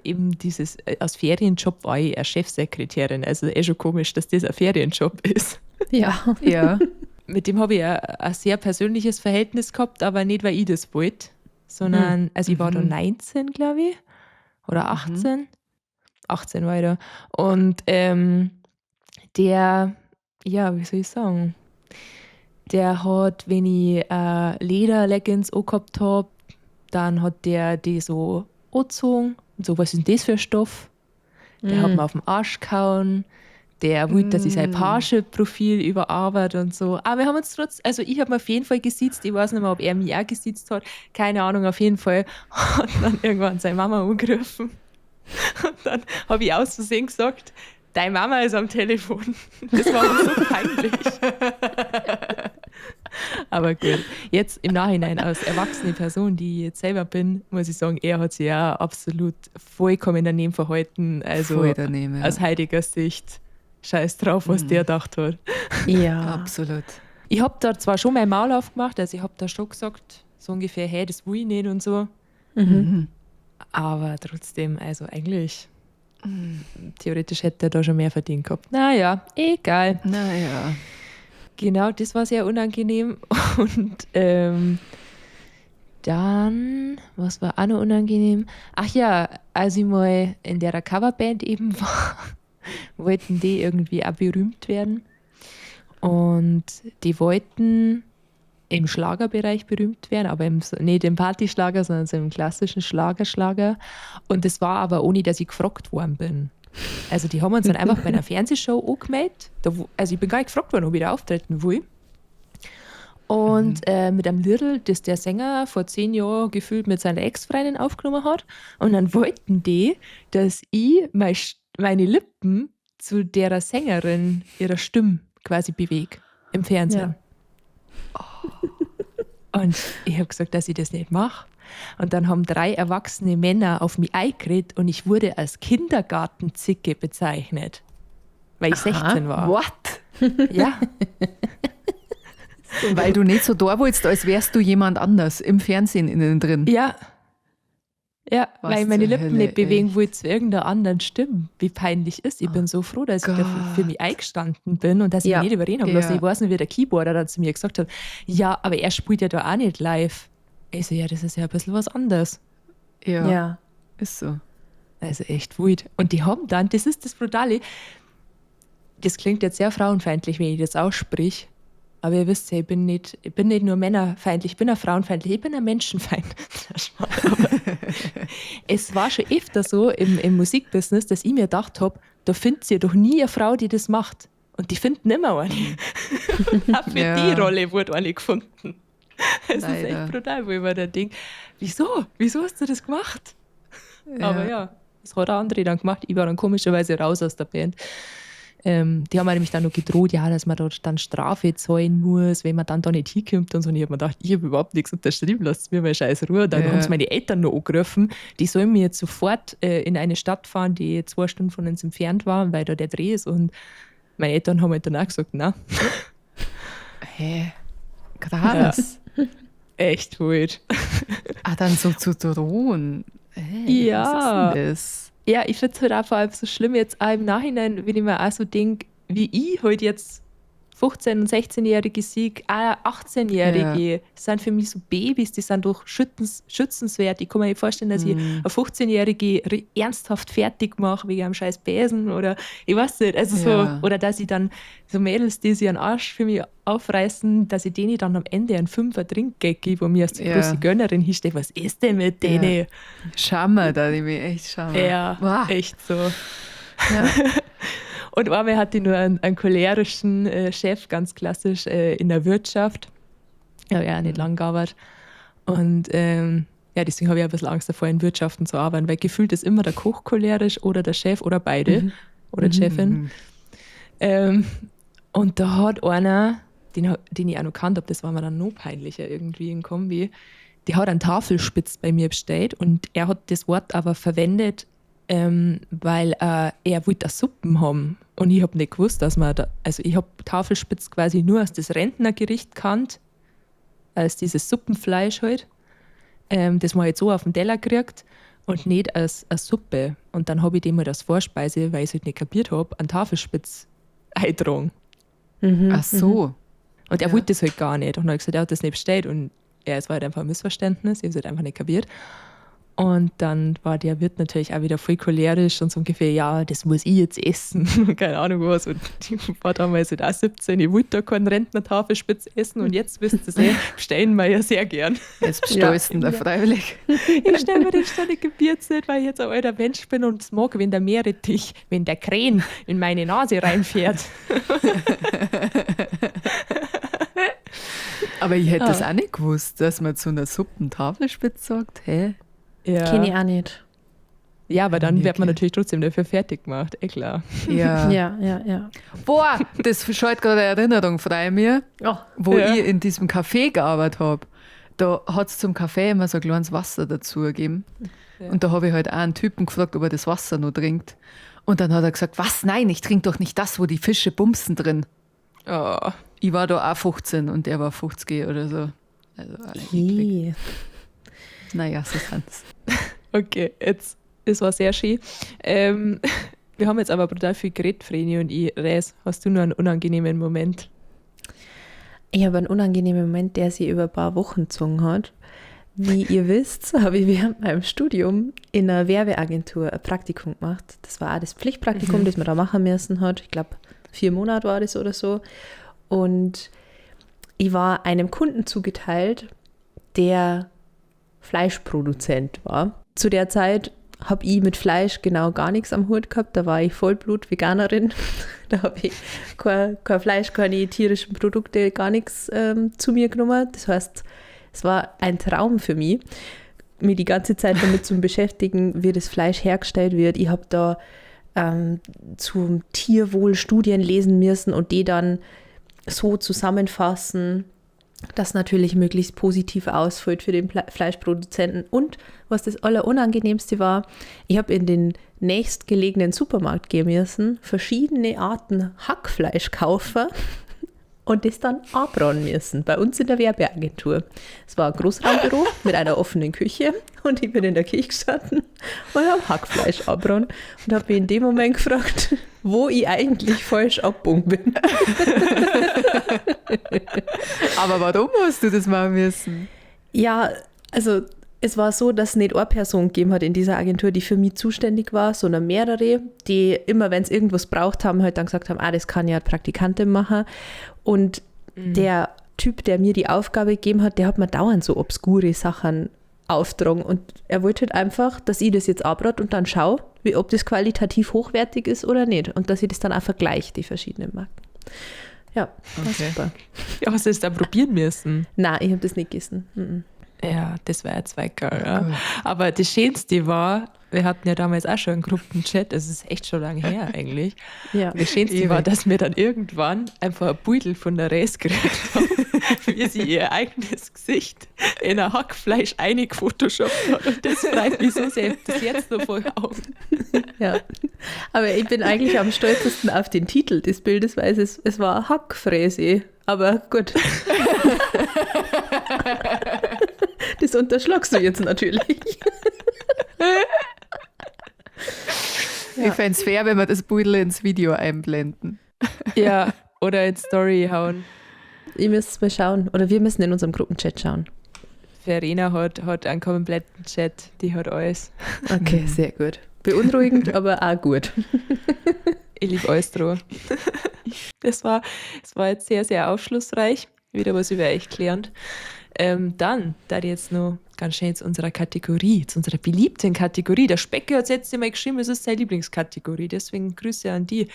eben dieses, als Ferienjob war ich eine Chefsekretärin. Also eh schon komisch, dass das ein Ferienjob ist. Ja. Ja. Mit dem habe ich ein sehr persönliches Verhältnis gehabt, aber nicht, weil ich das wollte, sondern, also ich war da 19, glaube ich, oder 18. 18 war ich da. Und der, ja, wie soll ich sagen, der hat, wenn ich Leder-Leggings angehabt habe, dann hat der die so angezogen und so, was ist denn das für ein Stoff? Der hat mir auf den Arsch gehauen. Der wollte, dass ich sein Parship-Profil überarbeite und so. Aber wir haben uns trotz, also ich habe mir auf jeden Fall gesiezt. Ich weiß nicht mehr, ob er mich auch gesiezt hat. Keine Ahnung, auf jeden Fall hat dann irgendwann seine Mama angerufen. Und dann habe ich aus Versehen gesagt, deine Mama ist am Telefon. Das war mir so peinlich. Aber gut, jetzt im Nachhinein als erwachsene Person, die ich jetzt selber bin, muss ich sagen, er hat sich ja absolut vollkommen daneben verhalten. Also voll daneben, ja. Aus heutiger Sicht, scheiß drauf, was der gedacht hat. Ja. Absolut. Ich hab da zwar schon mein Maul aufgemacht, also ich hab da schon gesagt, so ungefähr, hey, das will ich nicht und so. Aber trotzdem, also eigentlich, theoretisch hätte er da schon mehr verdient gehabt. Naja, egal. Naja. Genau, das war sehr unangenehm. Und dann, was war auch noch unangenehm? Ach ja, als ich mal in der Coverband eben war, wollten die irgendwie auch berühmt werden. Und die wollten im Schlagerbereich berühmt werden, aber nicht im Partyschlager, sondern so im klassischen Schlagerschlager. Und das war aber ohne, dass ich gefragt worden bin. Also die haben uns dann einfach bei einer Fernsehshow angemeldet. Also ich bin gar nicht gefragt worden, ob ich da auftreten will. Und mit einem Liedl, das der Sänger vor 10 Jahren gefühlt mit seiner Ex-Freundin aufgenommen hat. Und dann wollten die, dass ich meine Lippen zu derer Sängerin ihrer Stimme quasi bewege im Fernsehen. Ja. Und ich hab gesagt, dass ich das nicht mach. Und dann haben 3 erwachsene Männer auf mich eingeredet und ich wurde als Kindergartenzicke bezeichnet, weil ich 16 war. What? Ja. Weil du nicht so da wolltest, als wärst du jemand anders im Fernsehen innen drin. Ja. Ja, Was weil ich meine zur Lippen Hölle, nicht bewegen echt? wollte zu irgendeiner anderen Stimme. Wie peinlich ist. Ich bin so froh, dass ich da für mich eingestanden bin und dass ich mich nicht überreden habe lassen. Ja. Ich weiß nicht, wie der Keyboarder dann zu mir gesagt hat, ja, aber er spielt ja da auch nicht live. Ich so, ja, das ist ja ein bisschen was anderes. Ja, Ja. Ist so. Also echt wild. Und die haben dann, das ist das Brutale, das klingt jetzt sehr frauenfeindlich, wenn ich das aussprich, aber ihr wisst ja, ich bin nicht nur männerfeindlich, ich bin auch frauenfeindlich, ich bin ein Menschenfeind. Aber es war schon öfter so im Musikbusiness, dass ich mir gedacht hab, da findet ihr doch nie eine Frau, die das macht. Und die finden immer eine. Und auch für die Rolle wurde eine gefunden. Es ist echt Leider. brutal, wo ich mir da denk, wieso? Wieso hast du das gemacht? Ja. Aber ja, das hat der André dann gemacht. Ich war dann komischerweise raus aus der Band. Die haben mir nämlich dann noch gedroht, ja, dass man dort dann Strafe zahlen muss, wenn man dann da nicht hinkommt und so. Und ich hab mir gedacht, ich hab überhaupt nichts unterschrieben, lasst mir mal scheiß Ruhe. Dann haben's meine Eltern noch angerufen, die sollen mir jetzt sofort in eine Stadt fahren, die 2 Stunden von uns entfernt war, weil da der Dreh ist. Und meine Eltern haben halt dann auch gesagt, na. Hä? Krass. Ja. Echt weird. Ah, dann so zu drohen. Hey, Ja. Was ist denn das? Ja, ich find's halt auch vor allem so schlimm jetzt auch im Nachhinein, wenn ich mir auch so denk, wie ich halt jetzt 15- und 16-Jährige sehe, auch 18-Jährige, das sind für mich so Babys, die sind doch schützenswert. Ich kann mir nicht vorstellen, dass ich eine 15-Jährige ernsthaft fertig mache wegen einem scheiß Besen oder ich weiß nicht. Also so, oder dass ich dann so Mädels, die sich einen Arsch für mich aufreißen, dass ich denen dann am Ende einen 5er Trinkgeld gebe, wo mir als große Gönnerin hinsteht, was ist denn mit denen? Ja. Schau da, ich bin echt schau mal. Ja, wow. Echt so. Ja. Und einmal hatte ich nur einen cholerischen Chef, ganz klassisch, in der Wirtschaft. Ja, ja, nicht lang gearbeitet. Und ja, deswegen habe ich ein bisschen Angst davor, in Wirtschaften zu arbeiten, weil gefühlt ist immer der Koch cholerisch oder der Chef oder beide oder die Chefin. Und da hat einer, den ich auch noch gekannt habe, das war mir dann noch peinlicher irgendwie in Kombi, der hat einen Tafelspitz bei mir bestellt und er hat das Wort aber verwendet, weil er wollte Suppen haben. Und ich hab nicht gewusst, dass man da, also ich hab Tafelspitz quasi nur als das Rentnergericht kannt, als dieses Suppenfleisch halt. Das man halt so auf den Teller kriegt und nicht als Suppe. Und dann habe ich dem halt als Vorspeise, weil ich es halt nicht kapiert habe, einen Tafelspitz eingetragen. Mhm. Ach so. Und er wollte das halt gar nicht. Und dann habe ich gesagt, er hat das nicht bestellt. Und ja, es war halt einfach ein Missverständnis. Ich habe es halt einfach nicht kapiert. Und dann war der Wirt natürlich auch wieder voll cholerisch und so ungefähr, ja, das muss ich jetzt essen. Keine Ahnung was. Und ich war damals halt auch 17, ich wollte da keinen Rentner-Tafelspitz essen und jetzt wisst ihr eh, bestellen wir ja sehr gern. Jetzt bestellst du da freiwillig. Ich stelle mir den ständig kapiert nicht, weil ich jetzt ein alter Mensch bin und es mag, wenn der Meerrettich, wenn der Krähen in meine Nase reinfährt. Aber ich hätte das auch nicht gewusst, dass man zu einer Suppen-Tafelspitz sagt, hä? Ja. Kenne ich auch nicht. Ja, aber dann wird man natürlich trotzdem dafür fertig gemacht, eh klar. Ja. Ja. Boah, das scheut gerade eine Erinnerung frei mir, wo ich in diesem Café gearbeitet habe. Da hat es zum Kaffee immer so ein kleines Wasser dazu gegeben. Ja. Und da habe ich halt auch einen Typen gefragt, ob er das Wasser noch trinkt. Und dann hat er gesagt, was? Nein, ich trinke doch nicht das, wo die Fische bumsen drin. Oh. Ich war da auch 15 und der war 50 oder so. Also eklig. Naja, so sind's. Okay, jetzt, es war sehr schön. Wir haben jetzt aber brutal viel geredet, Vreni und ich. Res, hast du nur einen unangenehmen Moment? Ich habe einen unangenehmen Moment, der sich über ein paar Wochen gezogen hat. Wie ihr wisst, habe ich während meinem Studium in einer Werbeagentur ein Praktikum gemacht. Das war auch das Pflichtpraktikum, das man da machen müssen hat. Ich glaube, 4 Monate war das oder so. Und ich war einem Kunden zugeteilt, der Fleischproduzent war. Zu der Zeit habe ich mit Fleisch genau gar nichts am Hut gehabt. Da war ich Vollblut-Veganerin. Da habe ich kein Fleisch, keine tierischen Produkte, gar nichts zu mir genommen. Das heißt, es war ein Traum für mich, mich die ganze Zeit damit zu beschäftigen, wie das Fleisch hergestellt wird. Ich habe da zum Tierwohl Studien lesen müssen und die dann so zusammenfassen, das natürlich möglichst positiv ausfällt für den Fleischproduzenten. Und was das Allerunangenehmste war, ich habe in den nächstgelegenen Supermarkt gehen müssen, verschiedene Arten Hackfleisch kaufen und das dann anbraten müssen, bei uns in der Werbeagentur. Es war ein Großraumbüro mit einer offenen Küche und ich bin in der Küche gestanden und habe Hackfleisch anbraten und habe mich in dem Moment gefragt, wo ich eigentlich falsch abgebogen bin. Aber warum hast du das machen müssen? Ja, also es war so, dass es nicht eine Person gegeben hat in dieser Agentur, die für mich zuständig war, sondern mehrere, die immer, wenn sie irgendwas braucht haben, halt dann gesagt haben, das kann ja die Praktikantin machen. Und der Typ, der mir die Aufgabe gegeben hat, der hat mir dauernd so obskure Sachen aufgetragen. Und er wollte halt einfach, dass ich das jetzt abrate und dann schaue, ob das qualitativ hochwertig ist oder nicht. Und dass ich das dann auch vergleiche, die verschiedenen Marken. Ja, war super. Ja, hast du das dann probieren müssen? Nein, ich habe das nicht gegessen. Mhm. Ja, das war jetzt geil, ja. Aber das Schönste war, wir hatten ja damals auch schon einen Gruppenchat, das ist echt schon lange her eigentlich. Ja. Das Schönste war, dass wir dann irgendwann einfach ein Beutel von der Res gekriegt haben, wie sie ihr eigenes Gesicht in ein Hackfleisch eingefotoshoppt hat. Und das freut mich so sehr, das jetzt noch voll auf. Ja, aber ich bin eigentlich am stolzesten auf den Titel des Bildes, weil es war Hackfräse. Aber gut. Das unterschlagst du jetzt natürlich. Ja. Ich fände es fair, wenn wir das Beutel ins Video einblenden. Ja, oder in Story hauen. Ihr müsst mal schauen. Oder wir müssen in unserem Gruppenchat schauen. Verena hat einen kompletten Chat, die hat alles. Okay, sehr gut. Beunruhigend, aber auch gut. Ich liebe alles dran. Das war jetzt sehr, sehr aufschlussreich. Wieder was über euch gelernt. Dann, da ich jetzt noch ganz schnell zu unserer Kategorie, zu unserer beliebten Kategorie. Der Specke hat es jetzt immer geschrieben, es ist seine Lieblingskategorie. Deswegen Grüße an die.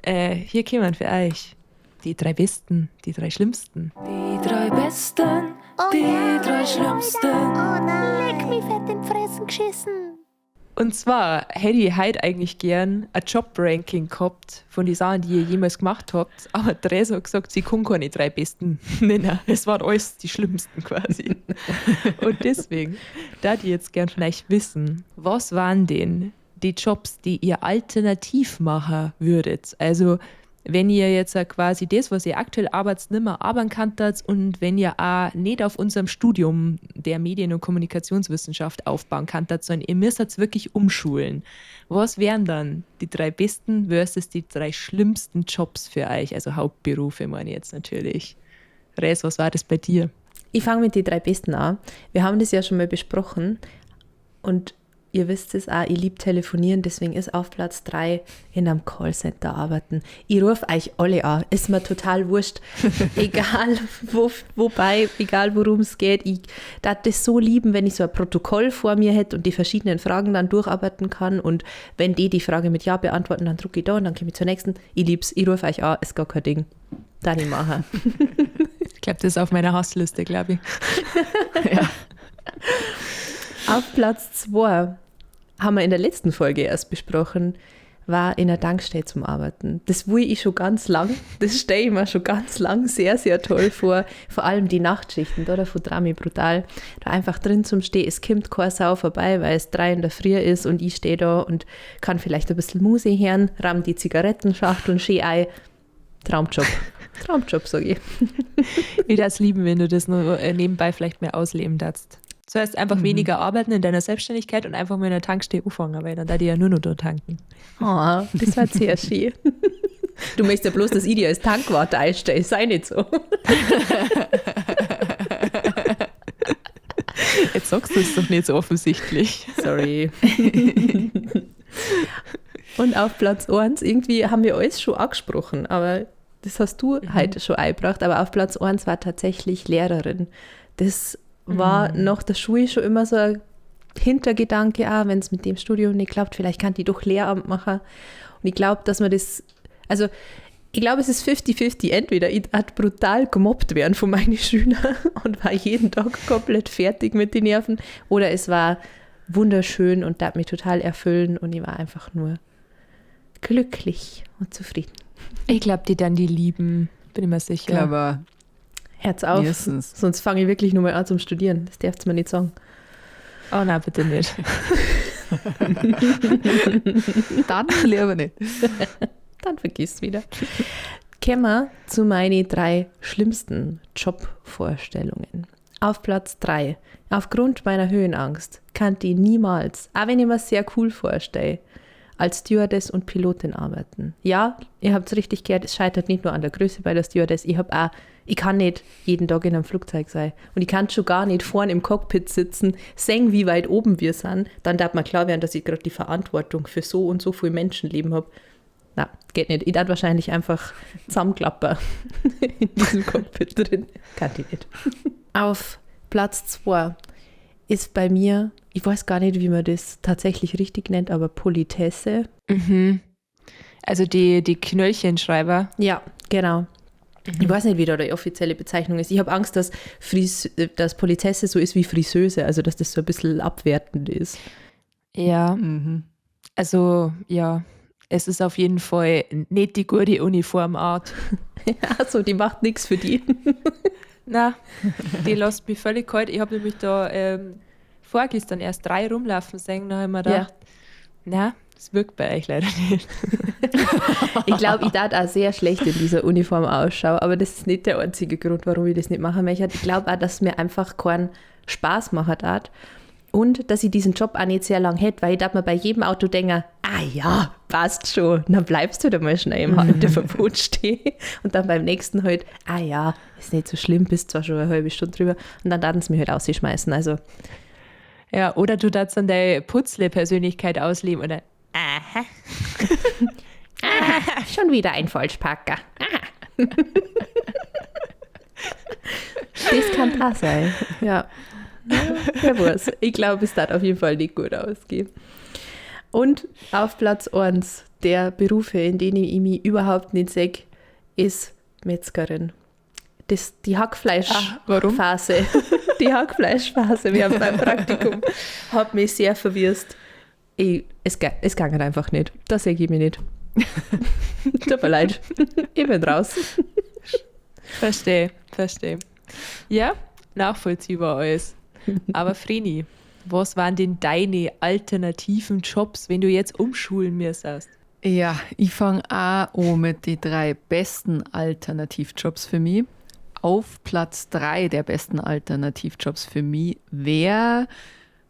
Hier kommen für euch die 3 Besten, die 3 Schlimmsten. Die 3 Besten, die 3 Schlimmsten. Oh nein, leck mich fett in die Fressen geschissen. Und zwar hätte ich heute eigentlich gern ein Job-Ranking gehabt von den Sachen, die ihr jemals gemacht habt. Aber Theresa hat gesagt, sie kann keine 3 Besten nennen. Es waren alles die Schlimmsten quasi. Und deswegen, da die jetzt gern von euch wissen, was waren denn die Jobs, die ihr alternativ machen würdet? Also Wenn ihr jetzt quasi das, was ihr aktuell arbeitet, nimmer arbeiten könnt und wenn ihr auch nicht auf unserem Studium der Medien- und Kommunikationswissenschaft aufbauen könnt, sondern ihr müsst jetzt wirklich umschulen. Was wären dann die 3 besten versus die 3 schlimmsten Jobs für euch? Also Hauptberufe meine ich jetzt natürlich. Res, was war das bei dir? Ich fange mit den 3 besten an. Wir haben das ja schon mal besprochen und ihr wisst es auch, ich lieb telefonieren, deswegen ist auf Platz 3 in einem Callcenter arbeiten. Ich ruf euch alle an, ist mir total wurscht, egal wobei, egal worum es geht. Ich darf das so lieben, wenn ich so ein Protokoll vor mir hätte und die verschiedenen Fragen dann durcharbeiten kann und wenn die Frage mit Ja beantworten, dann drücke ich da und dann komme ich zur nächsten. Ich lieb's, ich ruf euch an, ist gar kein Ding. Dann ich mache. Ich glaub, das ist auf meiner Hassliste, glaub ich. Ja. Auf Platz 2 haben wir in der letzten Folge erst besprochen, war in der Tankstelle zum Arbeiten. Das will ich schon ganz lang, das stelle ich mir schon ganz lang sehr, sehr toll vor. Vor allem die Nachtschichten, da davon traue ich mich brutal. Da einfach drin zum Stehen, es kommt keine Sau vorbei, weil es 3 in der Früh ist und ich stehe da und kann vielleicht ein bisschen Musik hören, ramm die Zigarettenschachteln schön ein. Traumjob. Traumjob, sag ich. Ich würde es lieben, wenn du das nur nebenbei vielleicht mehr ausleben darfst. Zuerst einfach weniger arbeiten in deiner Selbstständigkeit und einfach mal in der Tankstelle anfangen, weil dann da die ja nur noch da tanken. Oh, das war sehr schön. Du möchtest ja bloß, dass ich dir als Tankwart einstelle, sei nicht so. Jetzt sagst du es doch nicht so offensichtlich. Sorry. Und auf Platz 1, irgendwie haben wir alles schon angesprochen, aber das hast du heute schon eingebracht, aber auf Platz 1 war tatsächlich Lehrerin. Das war nach der Schule schon immer so ein Hintergedanke, auch wenn es mit dem Studium nicht klappt, vielleicht kann die doch Lehramt machen. Und ich glaub, dass man das, also ich glaub, es ist 50-50. Entweder ich hat brutal gemobbt werden von meinen Schülern und war jeden Tag komplett fertig mit den Nerven, oder es war wunderschön und tat mich total erfüllen und ich war einfach nur glücklich und zufrieden. Ich glaub, die dann die lieben, bin ich mir sicher. Ich glaube, Herz auf, Mindestens. Sonst fange ich wirklich nur mal an zum Studieren. Das darfst du mir nicht sagen. Oh nein, bitte nicht. Dann lieber nicht. Dann vergiss wieder. Kommen wir zu meinen 3 schlimmsten Jobvorstellungen. Auf Platz 3. Aufgrund meiner Höhenangst kann ich niemals, auch wenn ich mir sehr cool vorstelle, als Stewardess und Pilotin arbeiten. Ja, ihr habt's richtig gehört, es scheitert nicht nur an der Größe bei der Stewardess, ich kann nicht jeden Tag in einem Flugzeug sein. Und ich kann schon gar nicht vorne im Cockpit sitzen, sehen, wie weit oben wir sind. Dann darf mir klar werden, dass ich gerade die Verantwortung für so und so viel Menschenleben hab. Na, geht nicht. Ich darf wahrscheinlich einfach zusammenklappen in diesem Cockpit drin. Kann ich nicht. Auf Platz 2 ist bei mir, ich weiß gar nicht, wie man das tatsächlich richtig nennt, aber Politesse. Also die Knöllchenschreiber. Ja, genau. Ich weiß nicht, wie da die offizielle Bezeichnung ist. Ich habe Angst, dass Politesse so ist wie Friseuse, also dass das so ein bisschen abwertend ist. Ja. Also, ja, es ist auf jeden Fall nicht die gute Uniformart. Also, die macht nichts für die. Na, die lässt mich völlig kalt. Ich habe nämlich da vorgestern erst 3 rumlaufen sehen, da habe ich mir gedacht, na, das wirkt bei euch leider nicht. Ich glaub, ich tat auch sehr schlecht in dieser Uniform ausschauen, aber das ist nicht der einzige Grund, warum ich das nicht machen möchte. Ich glaub auch, dass mir einfach keinen Spaß machen tat und dass ich diesen Job auch nicht sehr lang hätte, weil ich darf mir bei jedem Auto denken, ah ja, passt schon, dann bleibst du da mal schnell im Halteverbot stehen und dann beim nächsten halt, ah ja, ist nicht so schlimm, bist zwar schon eine halbe Stunde drüber und dann darf sie mich halt rausschmeißen, also. Ja, oder du darfst dann deine Putzle-Persönlichkeit ausleben oder aha. Aha, schon wieder ein Falschparker. Aha. Das kann auch sein. Ja. Ja, wer weiß. Ich glaube, es darf auf jeden Fall nicht gut ausgehen. Und auf Platz 1 der Berufe, in denen ich mich überhaupt nicht sehe, ist Metzgerin. Das, die Hackfleischphase. Ah, warum? Die Hackfleischphase während meinem Praktikum hat mich sehr verwirrt. Es ging einfach nicht. Das sehe ich mich nicht. Tut mir leid. Ich bin raus. Verstehe, verstehe. Ja, nachvollziehbar alles. Aber Vreni, was waren denn deine alternativen Jobs, wenn du jetzt umschulen müsstest? Ja, ich fange auch an mit den 3 besten Alternativjobs für mich. Auf Platz 3 der besten Alternativjobs für mich wäre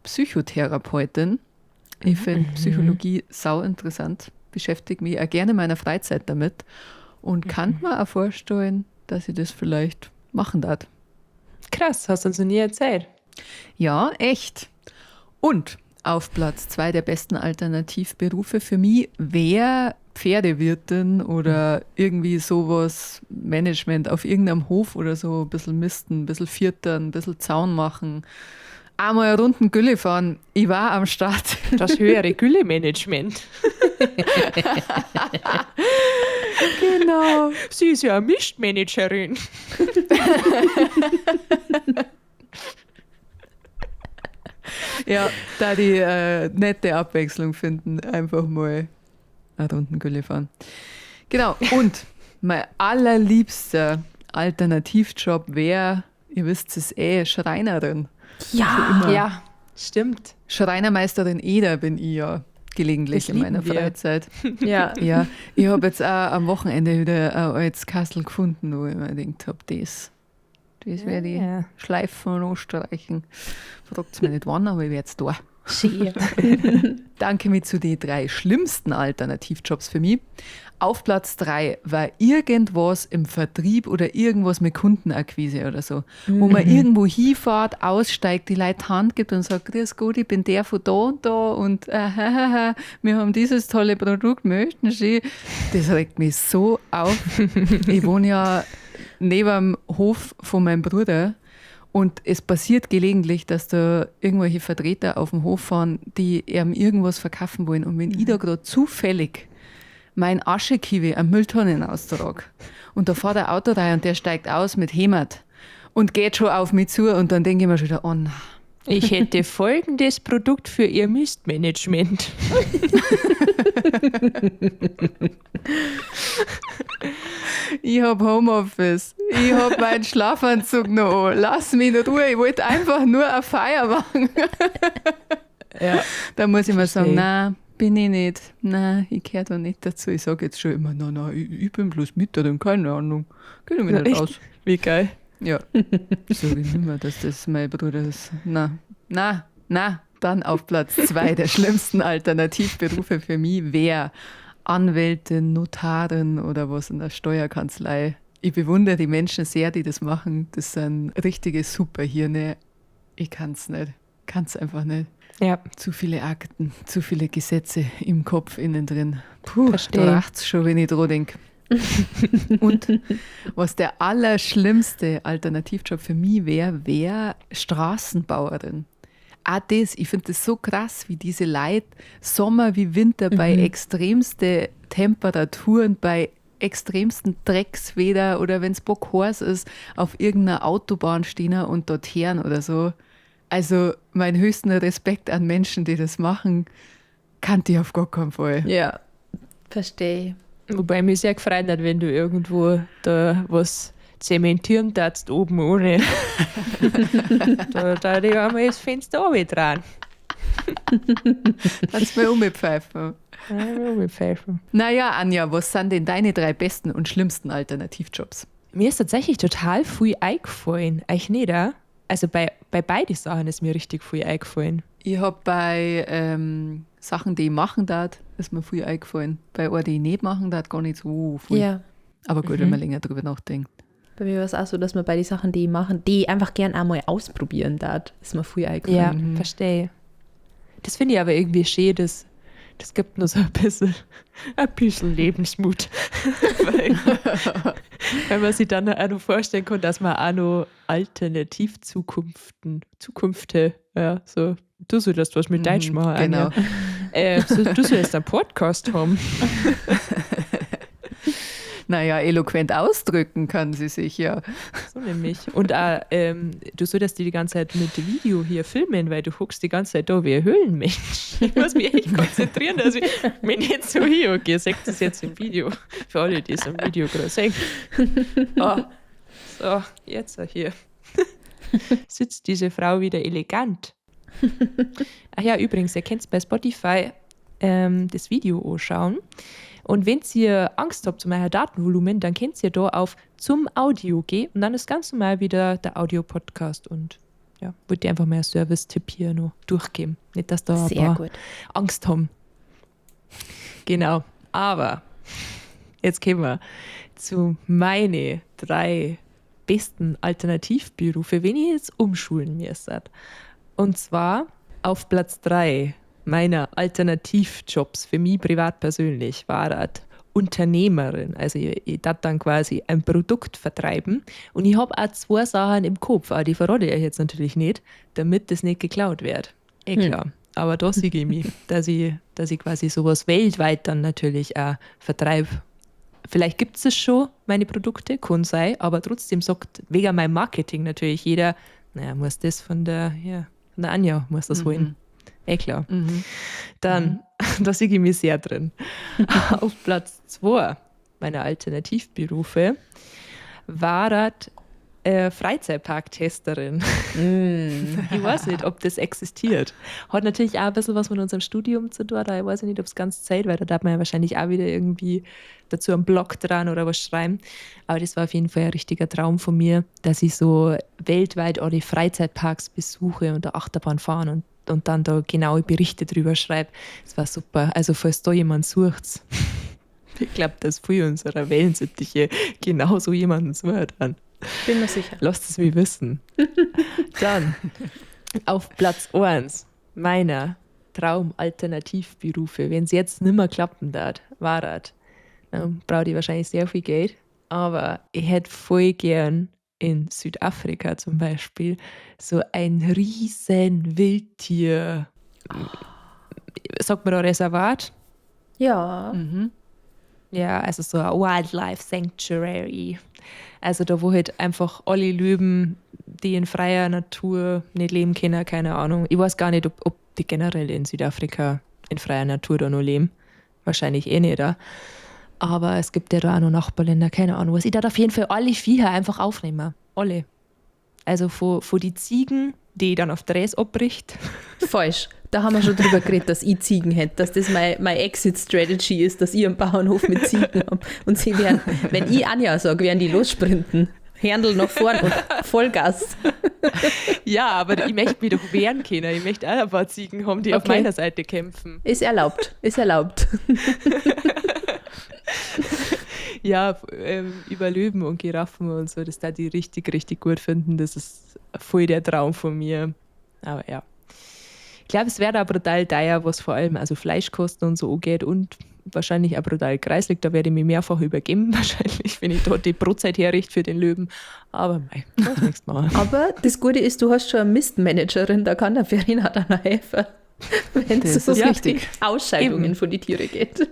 Psychotherapeutin. Ich finde Psychologie sau interessant, beschäftige mich auch gerne in meiner Freizeit damit und kann mir auch vorstellen, dass ich das vielleicht machen darf. Krass, hast du uns noch nie erzählt. Ja, echt. Und auf Platz 2 der besten Alternativberufe für mich wäre Pferdewirtin oder irgendwie sowas, Management auf irgendeinem Hof oder so, ein bisschen misten, ein bisschen viertern, ein bisschen Zaun machen, einmal eine Runden Gülle fahren. Ich war am Start. Das höhere Gülle-Management. Genau. Sie ist ja eine Mistmanagerin. Ja, da die nette Abwechslung finden, einfach mal eine Runden Gülle fahren. Genau, und mein allerliebster Alternativjob wäre, ihr wisst es eh, Schreinerin. Ja. Ja, stimmt. Schreinermeisterin Eder bin ich ja gelegentlich Das in meiner lieben wir. Freizeit. Ja. Ja, ich habe jetzt auch am Wochenende wieder ein altes Kastel gefunden, wo ich mir gedacht habe, das werde ich Ja. schleifen und anstreichen. Fragt's mich nicht wann, aber ich werde es da. Schön. Danke mir zu den 3 schlimmsten Alternativjobs für mich. Auf Platz 3 war irgendwas im Vertrieb oder irgendwas mit Kundenakquise oder so, wo man irgendwo hinfährt, aussteigt, die Leute Hand gibt und sagt, grüß Gott, ich bin der von da und da und wir haben dieses tolle Produkt, möchten Sie? Das regt mich so auf. Ich wohne ja neben dem Hof von meinem Bruder. Und es passiert gelegentlich, dass da irgendwelche Vertreter auf dem Hof fahren, die ihm irgendwas verkaufen wollen. Und wenn ich da gerade zufällig mein Aschekiwi am Mülltonnen austrage und da fährt ein Auto rein und der steigt aus mit Hämert und geht schon auf mich zu und dann denke ich mir schon wieder, oh nein. Ich hätte folgendes Produkt für Ihr Mistmanagement. Ich hab Homeoffice. Ich hab meinen Schlafanzug noch an. Lass mich in Ruhe. Ich wollte einfach nur eine Feier machen. Ja. Da muss ich mir sagen, Verstehe. nein, bin ich nicht. Nein, ich gehöre da nicht dazu. Ich sage jetzt schon immer, nein, nein, ich bin bloß Mieterin, keine Ahnung. Kenne mich nicht Echt? aus. Wie geil. Ja. Sag ich nicht mehr, dass das mein Bruder ist. Na, na, na. Dann auf Platz 2 der schlimmsten Alternativberufe für mich wäre Anwältin, Notarin oder was in der Steuerkanzlei. Ich bewundere die Menschen sehr, die das machen. Das sind richtige Superhirne. Ich kann's nicht. Kann's einfach nicht. Ja, Zu viele Akten, zu viele Gesetze im Kopf innen drin. Puh, Verstehe. da racht's schon, wenn ich dran denk. Und was der allerschlimmste Alternativjob für mich wäre, wäre Straßenbauerin. Auch das, ich finde das so krass, wie diese Leute Sommer wie Winter bei extremste Temperaturen, bei extremsten Dreckswetter oder wenn's bockheiß ist, auf irgendeiner Autobahn stehen und dort hören oder so. Also meinen höchsten Respekt an Menschen, die das machen, kannte ich auf gar keinen Fall. Ja. Verstehe. Wobei mich sehr gefreut hat, wenn du irgendwo da was zementieren darfst, oben ohne. Da ich einmal das Fenster runtertragen. Kannst mir umpfeifen. Ja, pfeifen. Naja, Anja, was sind denn deine 3 besten und schlimmsten Alternativjobs? Mir ist tatsächlich total viel eingefallen. Euch nicht, auch? Also bei beiden Sachen ist mir richtig viel eingefallen. Ich habe bei Sachen, die ich machen darf, ist mir viel eingefallen. Bei einer, die ich nicht machen darf, gar nicht so viel. Ja. Aber gut, wenn man länger drüber nachdenkt. Bei mir war es auch so, dass man bei den Sachen, die ich mache, die ich einfach gern einmal ausprobieren darf, ist mir viel eingefallen. Ja, verstehe. Das finde ich aber irgendwie schön, das gibt nur so ein bisschen Lebensmut. Weil man sich dann auch noch vorstellen kann, dass man auch noch Alternativzukunften, Zukünfte, ja, so, du solltest was mit Deutsch machen, Genau. Anja. So, du solltest einen Podcast haben. Naja, eloquent ausdrücken kann sie sich ja. So nämlich. Und auch, du solltest die ganze Zeit mit Video hier filmen, weil du guckst die ganze Zeit da wie ein Höhlenmensch. Ich muss mich echt konzentrieren, dass ich mich nicht so hier. Okay, ihr seht das jetzt im Video. Für alle, die es im Video gerade sehen. Oh, so, jetzt hier. Sitzt diese Frau wieder elegant. Ach ja, übrigens, ihr kennt es bei Spotify das Video anschauen. Und wenn ihr Angst habt um euer Datenvolumen, dann könnt ihr da auf zum Audio gehen und dann ist ganz normal wieder der Audio-Podcast und ja, wollte ich einfach mal einen Service-Tipp hier noch durchgeben. Nicht, dass da ein Sehr paar gut. Angst haben. Genau, aber jetzt kommen wir zu meine 3 besten Alternativberufe, wenn ich jetzt umschulen müsste. Und zwar auf Platz 3 meiner Alternativjobs für mich privat persönlich war das Unternehmerin. Also ich darf dann quasi ein Produkt vertreiben und ich hab auch 2 Sachen im Kopf, aber die verrate ich euch jetzt natürlich nicht, damit das nicht geklaut wird. Eh klar. Aber da sehe ich mich, dass ich quasi sowas weltweit dann natürlich auch vertreibe. Vielleicht gibt es schon, meine Produkte, kann sein, aber trotzdem sagt wegen meinem Marketing natürlich jeder, naja, muss das von der Anja, muss das holen. Eh klar. Dann, da sehe ich mich sehr drin. Auf Platz 2 meiner Alternativberufe war das Freizeitparktesterin. Ich weiß nicht, ob das existiert. Hat natürlich auch ein bisschen was mit unserem Studium zu tun, da ich weiß nicht, ob es ganz Zeit, weil da darf man ja wahrscheinlich auch wieder irgendwie dazu einen Blog dran oder was schreiben. Aber das war auf jeden Fall ein richtiger Traum von mir, dass ich so weltweit alle Freizeitparks besuche und da Achterbahn fahren und dann da genaue Berichte drüber schreibe. Das war super. Also falls da jemand sucht, ich glaub, dass viele unserer Wellensittiche genauso jemanden suchen dann. Bin mir sicher. Lasst es mich wissen. Dann auf Platz 1 meiner Traumalternativberufe, wenn es jetzt nimmer klappen darf, war das, dann brauche ich wahrscheinlich sehr viel Geld, aber ich hätte voll gern in Südafrika zum Beispiel so ein riesen Wildtier, sagt man da Reservat? Ja. Ja, also so ein Wildlife Sanctuary. Also da, wo halt einfach alle Löwen, die in freier Natur nicht leben können, keine Ahnung. Ich weiß gar nicht, ob die generell in Südafrika in freier Natur da noch leben. Wahrscheinlich eh nicht, da. Aber es gibt ja da auch noch Nachbarländer, keine Ahnung was. Ich darf auf jeden Fall alle Viecher einfach aufnehmen. Alle. Also von die Ziegen, die ich dann auf Drehs abbricht. Falsch. Da haben wir schon drüber geredet, dass ich Ziegen hätte, dass das meine Exit-Strategy ist, dass ich einen Bauernhof mit Ziegen habe. Und sie werden, wenn ich Anja sage, werden die lossprinten. Händel nach vorn und Vollgas. Ja, aber ich möchte mich doch wehren können. Ich möchte auch ein paar Ziegen haben, die auf meiner Seite kämpfen. Ist erlaubt, ist erlaubt. Ja, über Löwen und Giraffen und so, das da die richtig, richtig gut finden. Das ist voll der Traum von mir. Aber ja. Ich glaube, es wäre auch brutal teuer, was vor allem also Fleischkosten und so angeht und wahrscheinlich auch brutal kreislig. Da werde ich mich mehrfach übergeben, wahrscheinlich, wenn ich dort die Brotzeit herrichte für den Löwen. Aber mei, das nächste Mal. Aber das Gute ist, du hast schon eine Mistmanagerin, da kann der Verena dann auch helfen, wenn es so richtig Ausscheidungen von den Tieren geht.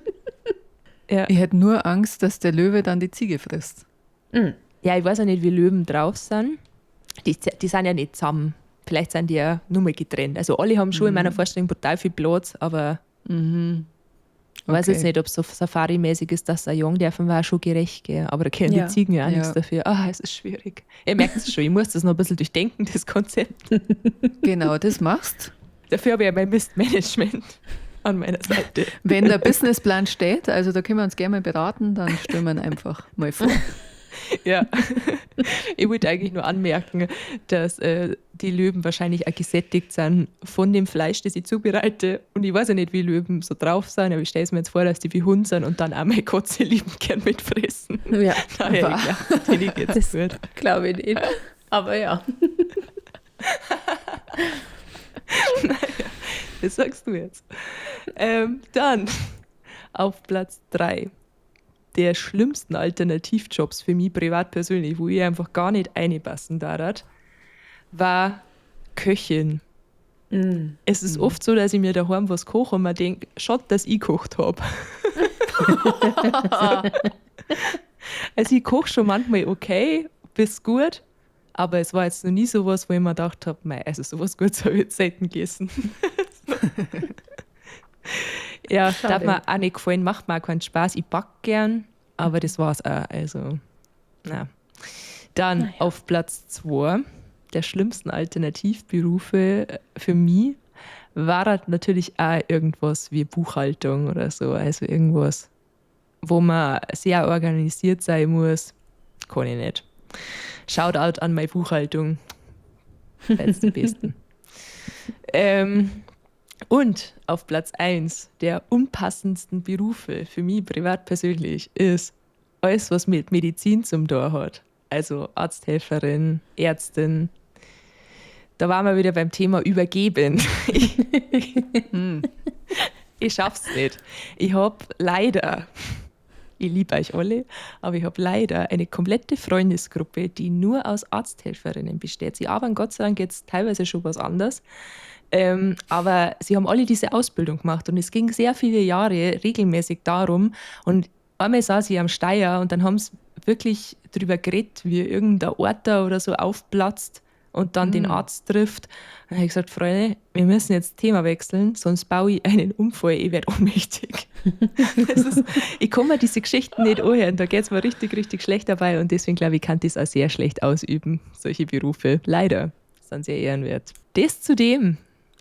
Ja. Ich hätte nur Angst, dass der Löwe dann die Ziege frisst. Mhm. Ja, ich weiß auch nicht, wie Löwen drauf sind. Die sind ja nicht zusammen. Vielleicht sind die ja nur mal getrennt. Also alle haben schon in meiner Vorstellung brutal viel Platz, aber ich weiß jetzt nicht, ob es so Safari-mäßig ist, dass ein Jung dürfen war schon gerecht, gell? Aber da kennen die Ziegen ja auch nichts dafür. Ah, es ist schwierig. Ihr merkt es schon, ich muss das noch ein bisschen durchdenken, das Konzept. Genau, das machst. Dafür habe ich ja mein Mistmanagement an meiner Seite. Wenn der Businessplan steht, also da können wir uns gerne mal beraten, dann stellen wir ihn einfach mal vor. Ja, ich wollte eigentlich nur anmerken, dass die Löwen wahrscheinlich auch gesättigt sind von dem Fleisch, das ich zubereite. Und ich weiß ja nicht, wie Löwen so drauf sind, aber ich stelle es mir jetzt vor, dass die wie Hunde sind und dann auch meine Katze lieben gern mitfressen. Ja, naja, ich glaub, denen geht's gut. Glaube ich nicht. Aber ja. Naja, das sagst du jetzt. Dann auf Platz 3 der schlimmsten Alternativjobs für mich privat persönlich, wo ich einfach gar nicht reinpassen darf, war Köchin. Mm. Es ist oft so, dass ich mir daheim was koche und mir denke, schaut, dass ich gekocht habe. Also ich koche schon manchmal okay, bis gut, aber es war jetzt noch nie sowas, wo ich mir gedacht habe, mei, also sowas Gutes habe ich jetzt selten gegessen. Ja, darf mir auch nicht gefallen, macht mir auch keinen Spaß. Ich backe gern, aber das war's auch. Also, na. Dann auf Platz 2 der schlimmsten Alternativberufe für mich War halt natürlich auch irgendwas wie Buchhaltung oder so. Also irgendwas, wo man sehr organisiert sein muss. Kann ich nicht. Shoutout an meine Buchhaltung. Seid die Besten. Und auf Platz 1 der unpassendsten Berufe für mich privat persönlich ist alles, was mit Medizin zum Tor hat. Also Arzthelferin, Ärztin. Da waren wir wieder beim Thema Übergeben. Ich schaff's nicht. Ich hab leider, ich liebe euch alle, aber ich hab leider eine komplette Freundesgruppe, die nur aus Arzthelferinnen besteht. Sie arbeiten Gott sei Dank jetzt teilweise schon was anderes. Aber sie haben alle diese Ausbildung gemacht und es ging sehr viele Jahre regelmäßig darum. Und einmal saß ich am Steier und dann haben sie wirklich drüber geredet, wie irgendein Orter oder so aufplatzt und dann den Arzt trifft. Dann habe ich gesagt, Freunde, wir müssen jetzt Thema wechseln, sonst baue ich einen Unfall, ich werde ohnmächtig. Ich kann mir diese Geschichten nicht anhören, da geht's mir richtig, richtig schlecht dabei und deswegen glaube ich, kann das auch sehr schlecht ausüben, solche Berufe. Leider, sind sehr ehrenwert. Das zudem.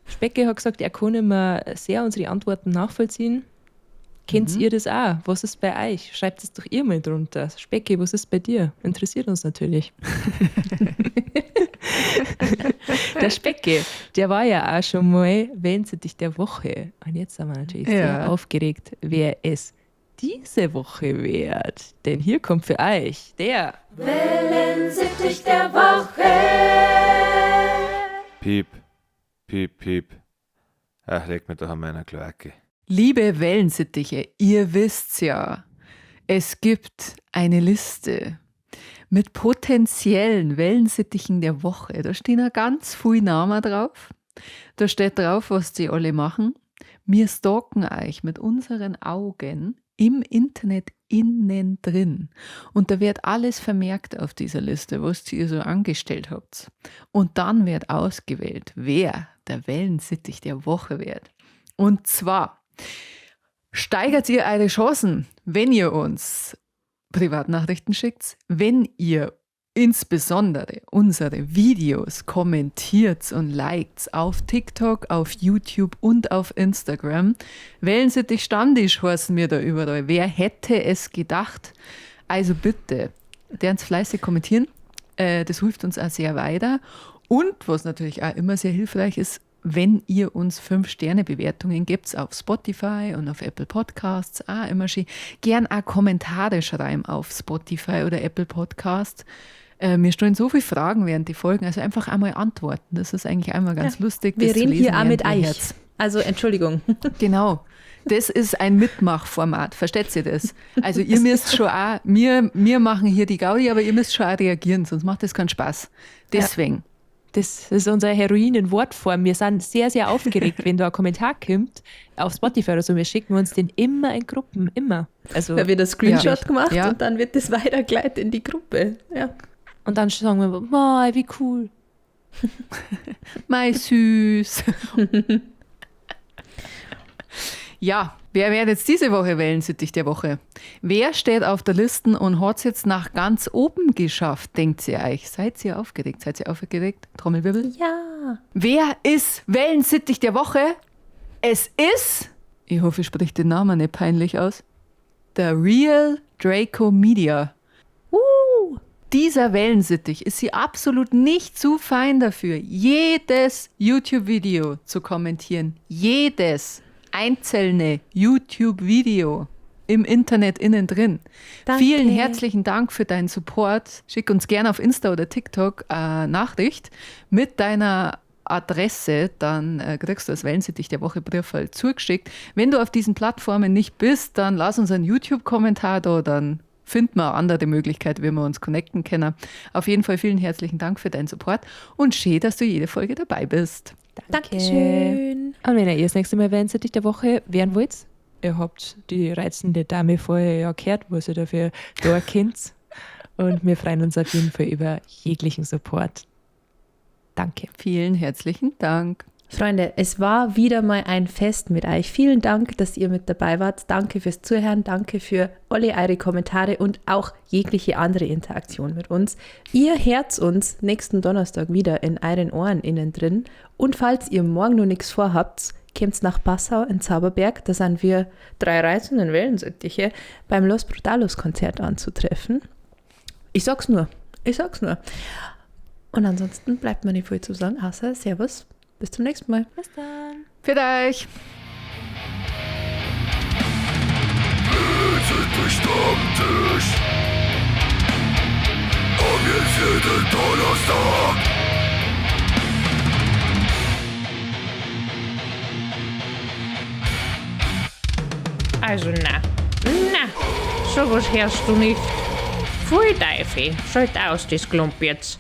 Specke hat gesagt, er kann immer sehr unsere Antworten nachvollziehen. Kennt ihr das auch? Was ist bei euch? Schreibt es doch ihr mal drunter. Specke, was ist bei dir? Interessiert uns natürlich. Der Specke, der war ja auch schon mal Wellensittich der Woche. Und jetzt sind wir natürlich sehr aufgeregt, wer es diese Woche wird. Denn hier kommt für euch der Wellensittich der Woche. Piep, piep, piep. Ach, leg mir doch an meiner Kloake. Liebe Wellensittiche, ihr wisst's ja, es gibt eine Liste mit potenziellen Wellensittichen der Woche. Da stehen ja ganz viele Namen drauf. Da steht drauf, was die alle machen. Wir stalken euch mit unseren Augen im Internet innen drin. Und da wird alles vermerkt auf dieser Liste, was ihr so angestellt habt. Und dann wird ausgewählt, wer der Wellensittich der Woche wird. Und zwar steigert ihr eure Chancen, wenn ihr uns Privatnachrichten schickt, wenn ihr insbesondere unsere Videos kommentiert und liked auf TikTok, auf YouTube und auf Instagram. Wellensittich Stammtisch heißen wir da überall. Wer hätte es gedacht? Also bitte, derns fleißig kommentieren. Das hilft uns auch sehr weiter. Und was natürlich auch immer sehr hilfreich ist, wenn ihr uns 5-Sterne-Bewertungen gebt auf Spotify und auf Apple Podcasts, auch immer schön. Gern auch Kommentare schreiben auf Spotify oder Apple Podcasts. Mir stellen so viele Fragen während die Folgen, also einfach einmal antworten. Das ist eigentlich einmal ganz lustig. Wir das zu reden lesen hier auch mit während ihr euch. hört. Also Entschuldigung. Genau. Das ist ein Mitmachformat, versteht ihr das? Also ihr müsst schon auch, wir machen hier die Gaudi, aber ihr müsst schon auch reagieren, sonst macht das keinen Spaß. Deswegen. Das ist unser Heroin in Wortform. Wir sind sehr, sehr aufgeregt, wenn da ein Kommentar kommt auf Spotify oder so. Wir schicken uns den immer in Gruppen, immer. Also, Da wird ein Screenshot Ja. gemacht Ja. und dann wird das weitergeleitet in die Gruppe. Ja. Und dann sagen wir, mei, wie cool. Mei, süß. Ja, wer wird jetzt diese Woche Wellensittich der Woche? Wer steht auf der Liste und hat's jetzt nach ganz oben geschafft, denkt ihr euch? Seid ihr aufgeregt? Seid ihr aufgeregt? Trommelwirbel? Ja. Wer ist Wellensittich der Woche? Es ist, ich hoffe, ich spreche den Namen nicht peinlich aus, der Real Draco Media. Dieser Wellensittich ist sie absolut nicht zu fein dafür, jedes YouTube-Video zu kommentieren. Jedes einzelne YouTube-Video im Internet innen drin. Danke. Vielen herzlichen Dank für deinen Support. Schick uns gerne auf Insta oder TikTok eine Nachricht mit deiner Adresse, dann kriegst du das Wellensittich der Woche Briefwahl zugeschickt. Wenn du auf diesen Plattformen nicht bist, dann lass uns einen YouTube-Kommentar da, dann finden wir eine andere Möglichkeit, wie wir uns connecten können. Auf jeden Fall vielen herzlichen Dank für deinen Support und schön, dass du jede Folge dabei bist. Dankeschön. Und wenn ihr das nächste Mal Wellensittich der Woche werden wollt, ihr habt die reizende Dame vorher ja gehört, was ihr dafür da kennt. Und wir freuen uns auf jeden Fall über jeglichen Support. Danke. Vielen herzlichen Dank. Freunde, es war wieder mal ein Fest mit euch. Vielen Dank, dass ihr mit dabei wart. Danke fürs Zuhören, danke für alle eure Kommentare und auch jegliche andere Interaktion mit uns. Ihr hört uns nächsten Donnerstag wieder in euren Ohren innen drin. Und falls ihr morgen noch nichts vorhabt, kommt nach Passau in Zauberberg. Da sind wir drei reizenden Wellensittiche beim Los Brutalos Konzert anzutreffen. Ich sag's nur. Ich sag's nur. Und ansonsten bleibt mir nicht viel zu sagen, außer Servus. Bis zum nächsten Mal. Bis dann. Für euch. Stammtisch. Ab jetzt jeden Donnerstag. Also na, na, sowas hörst du nicht. Pfui Teufel, schalt aus das Klump jetzt.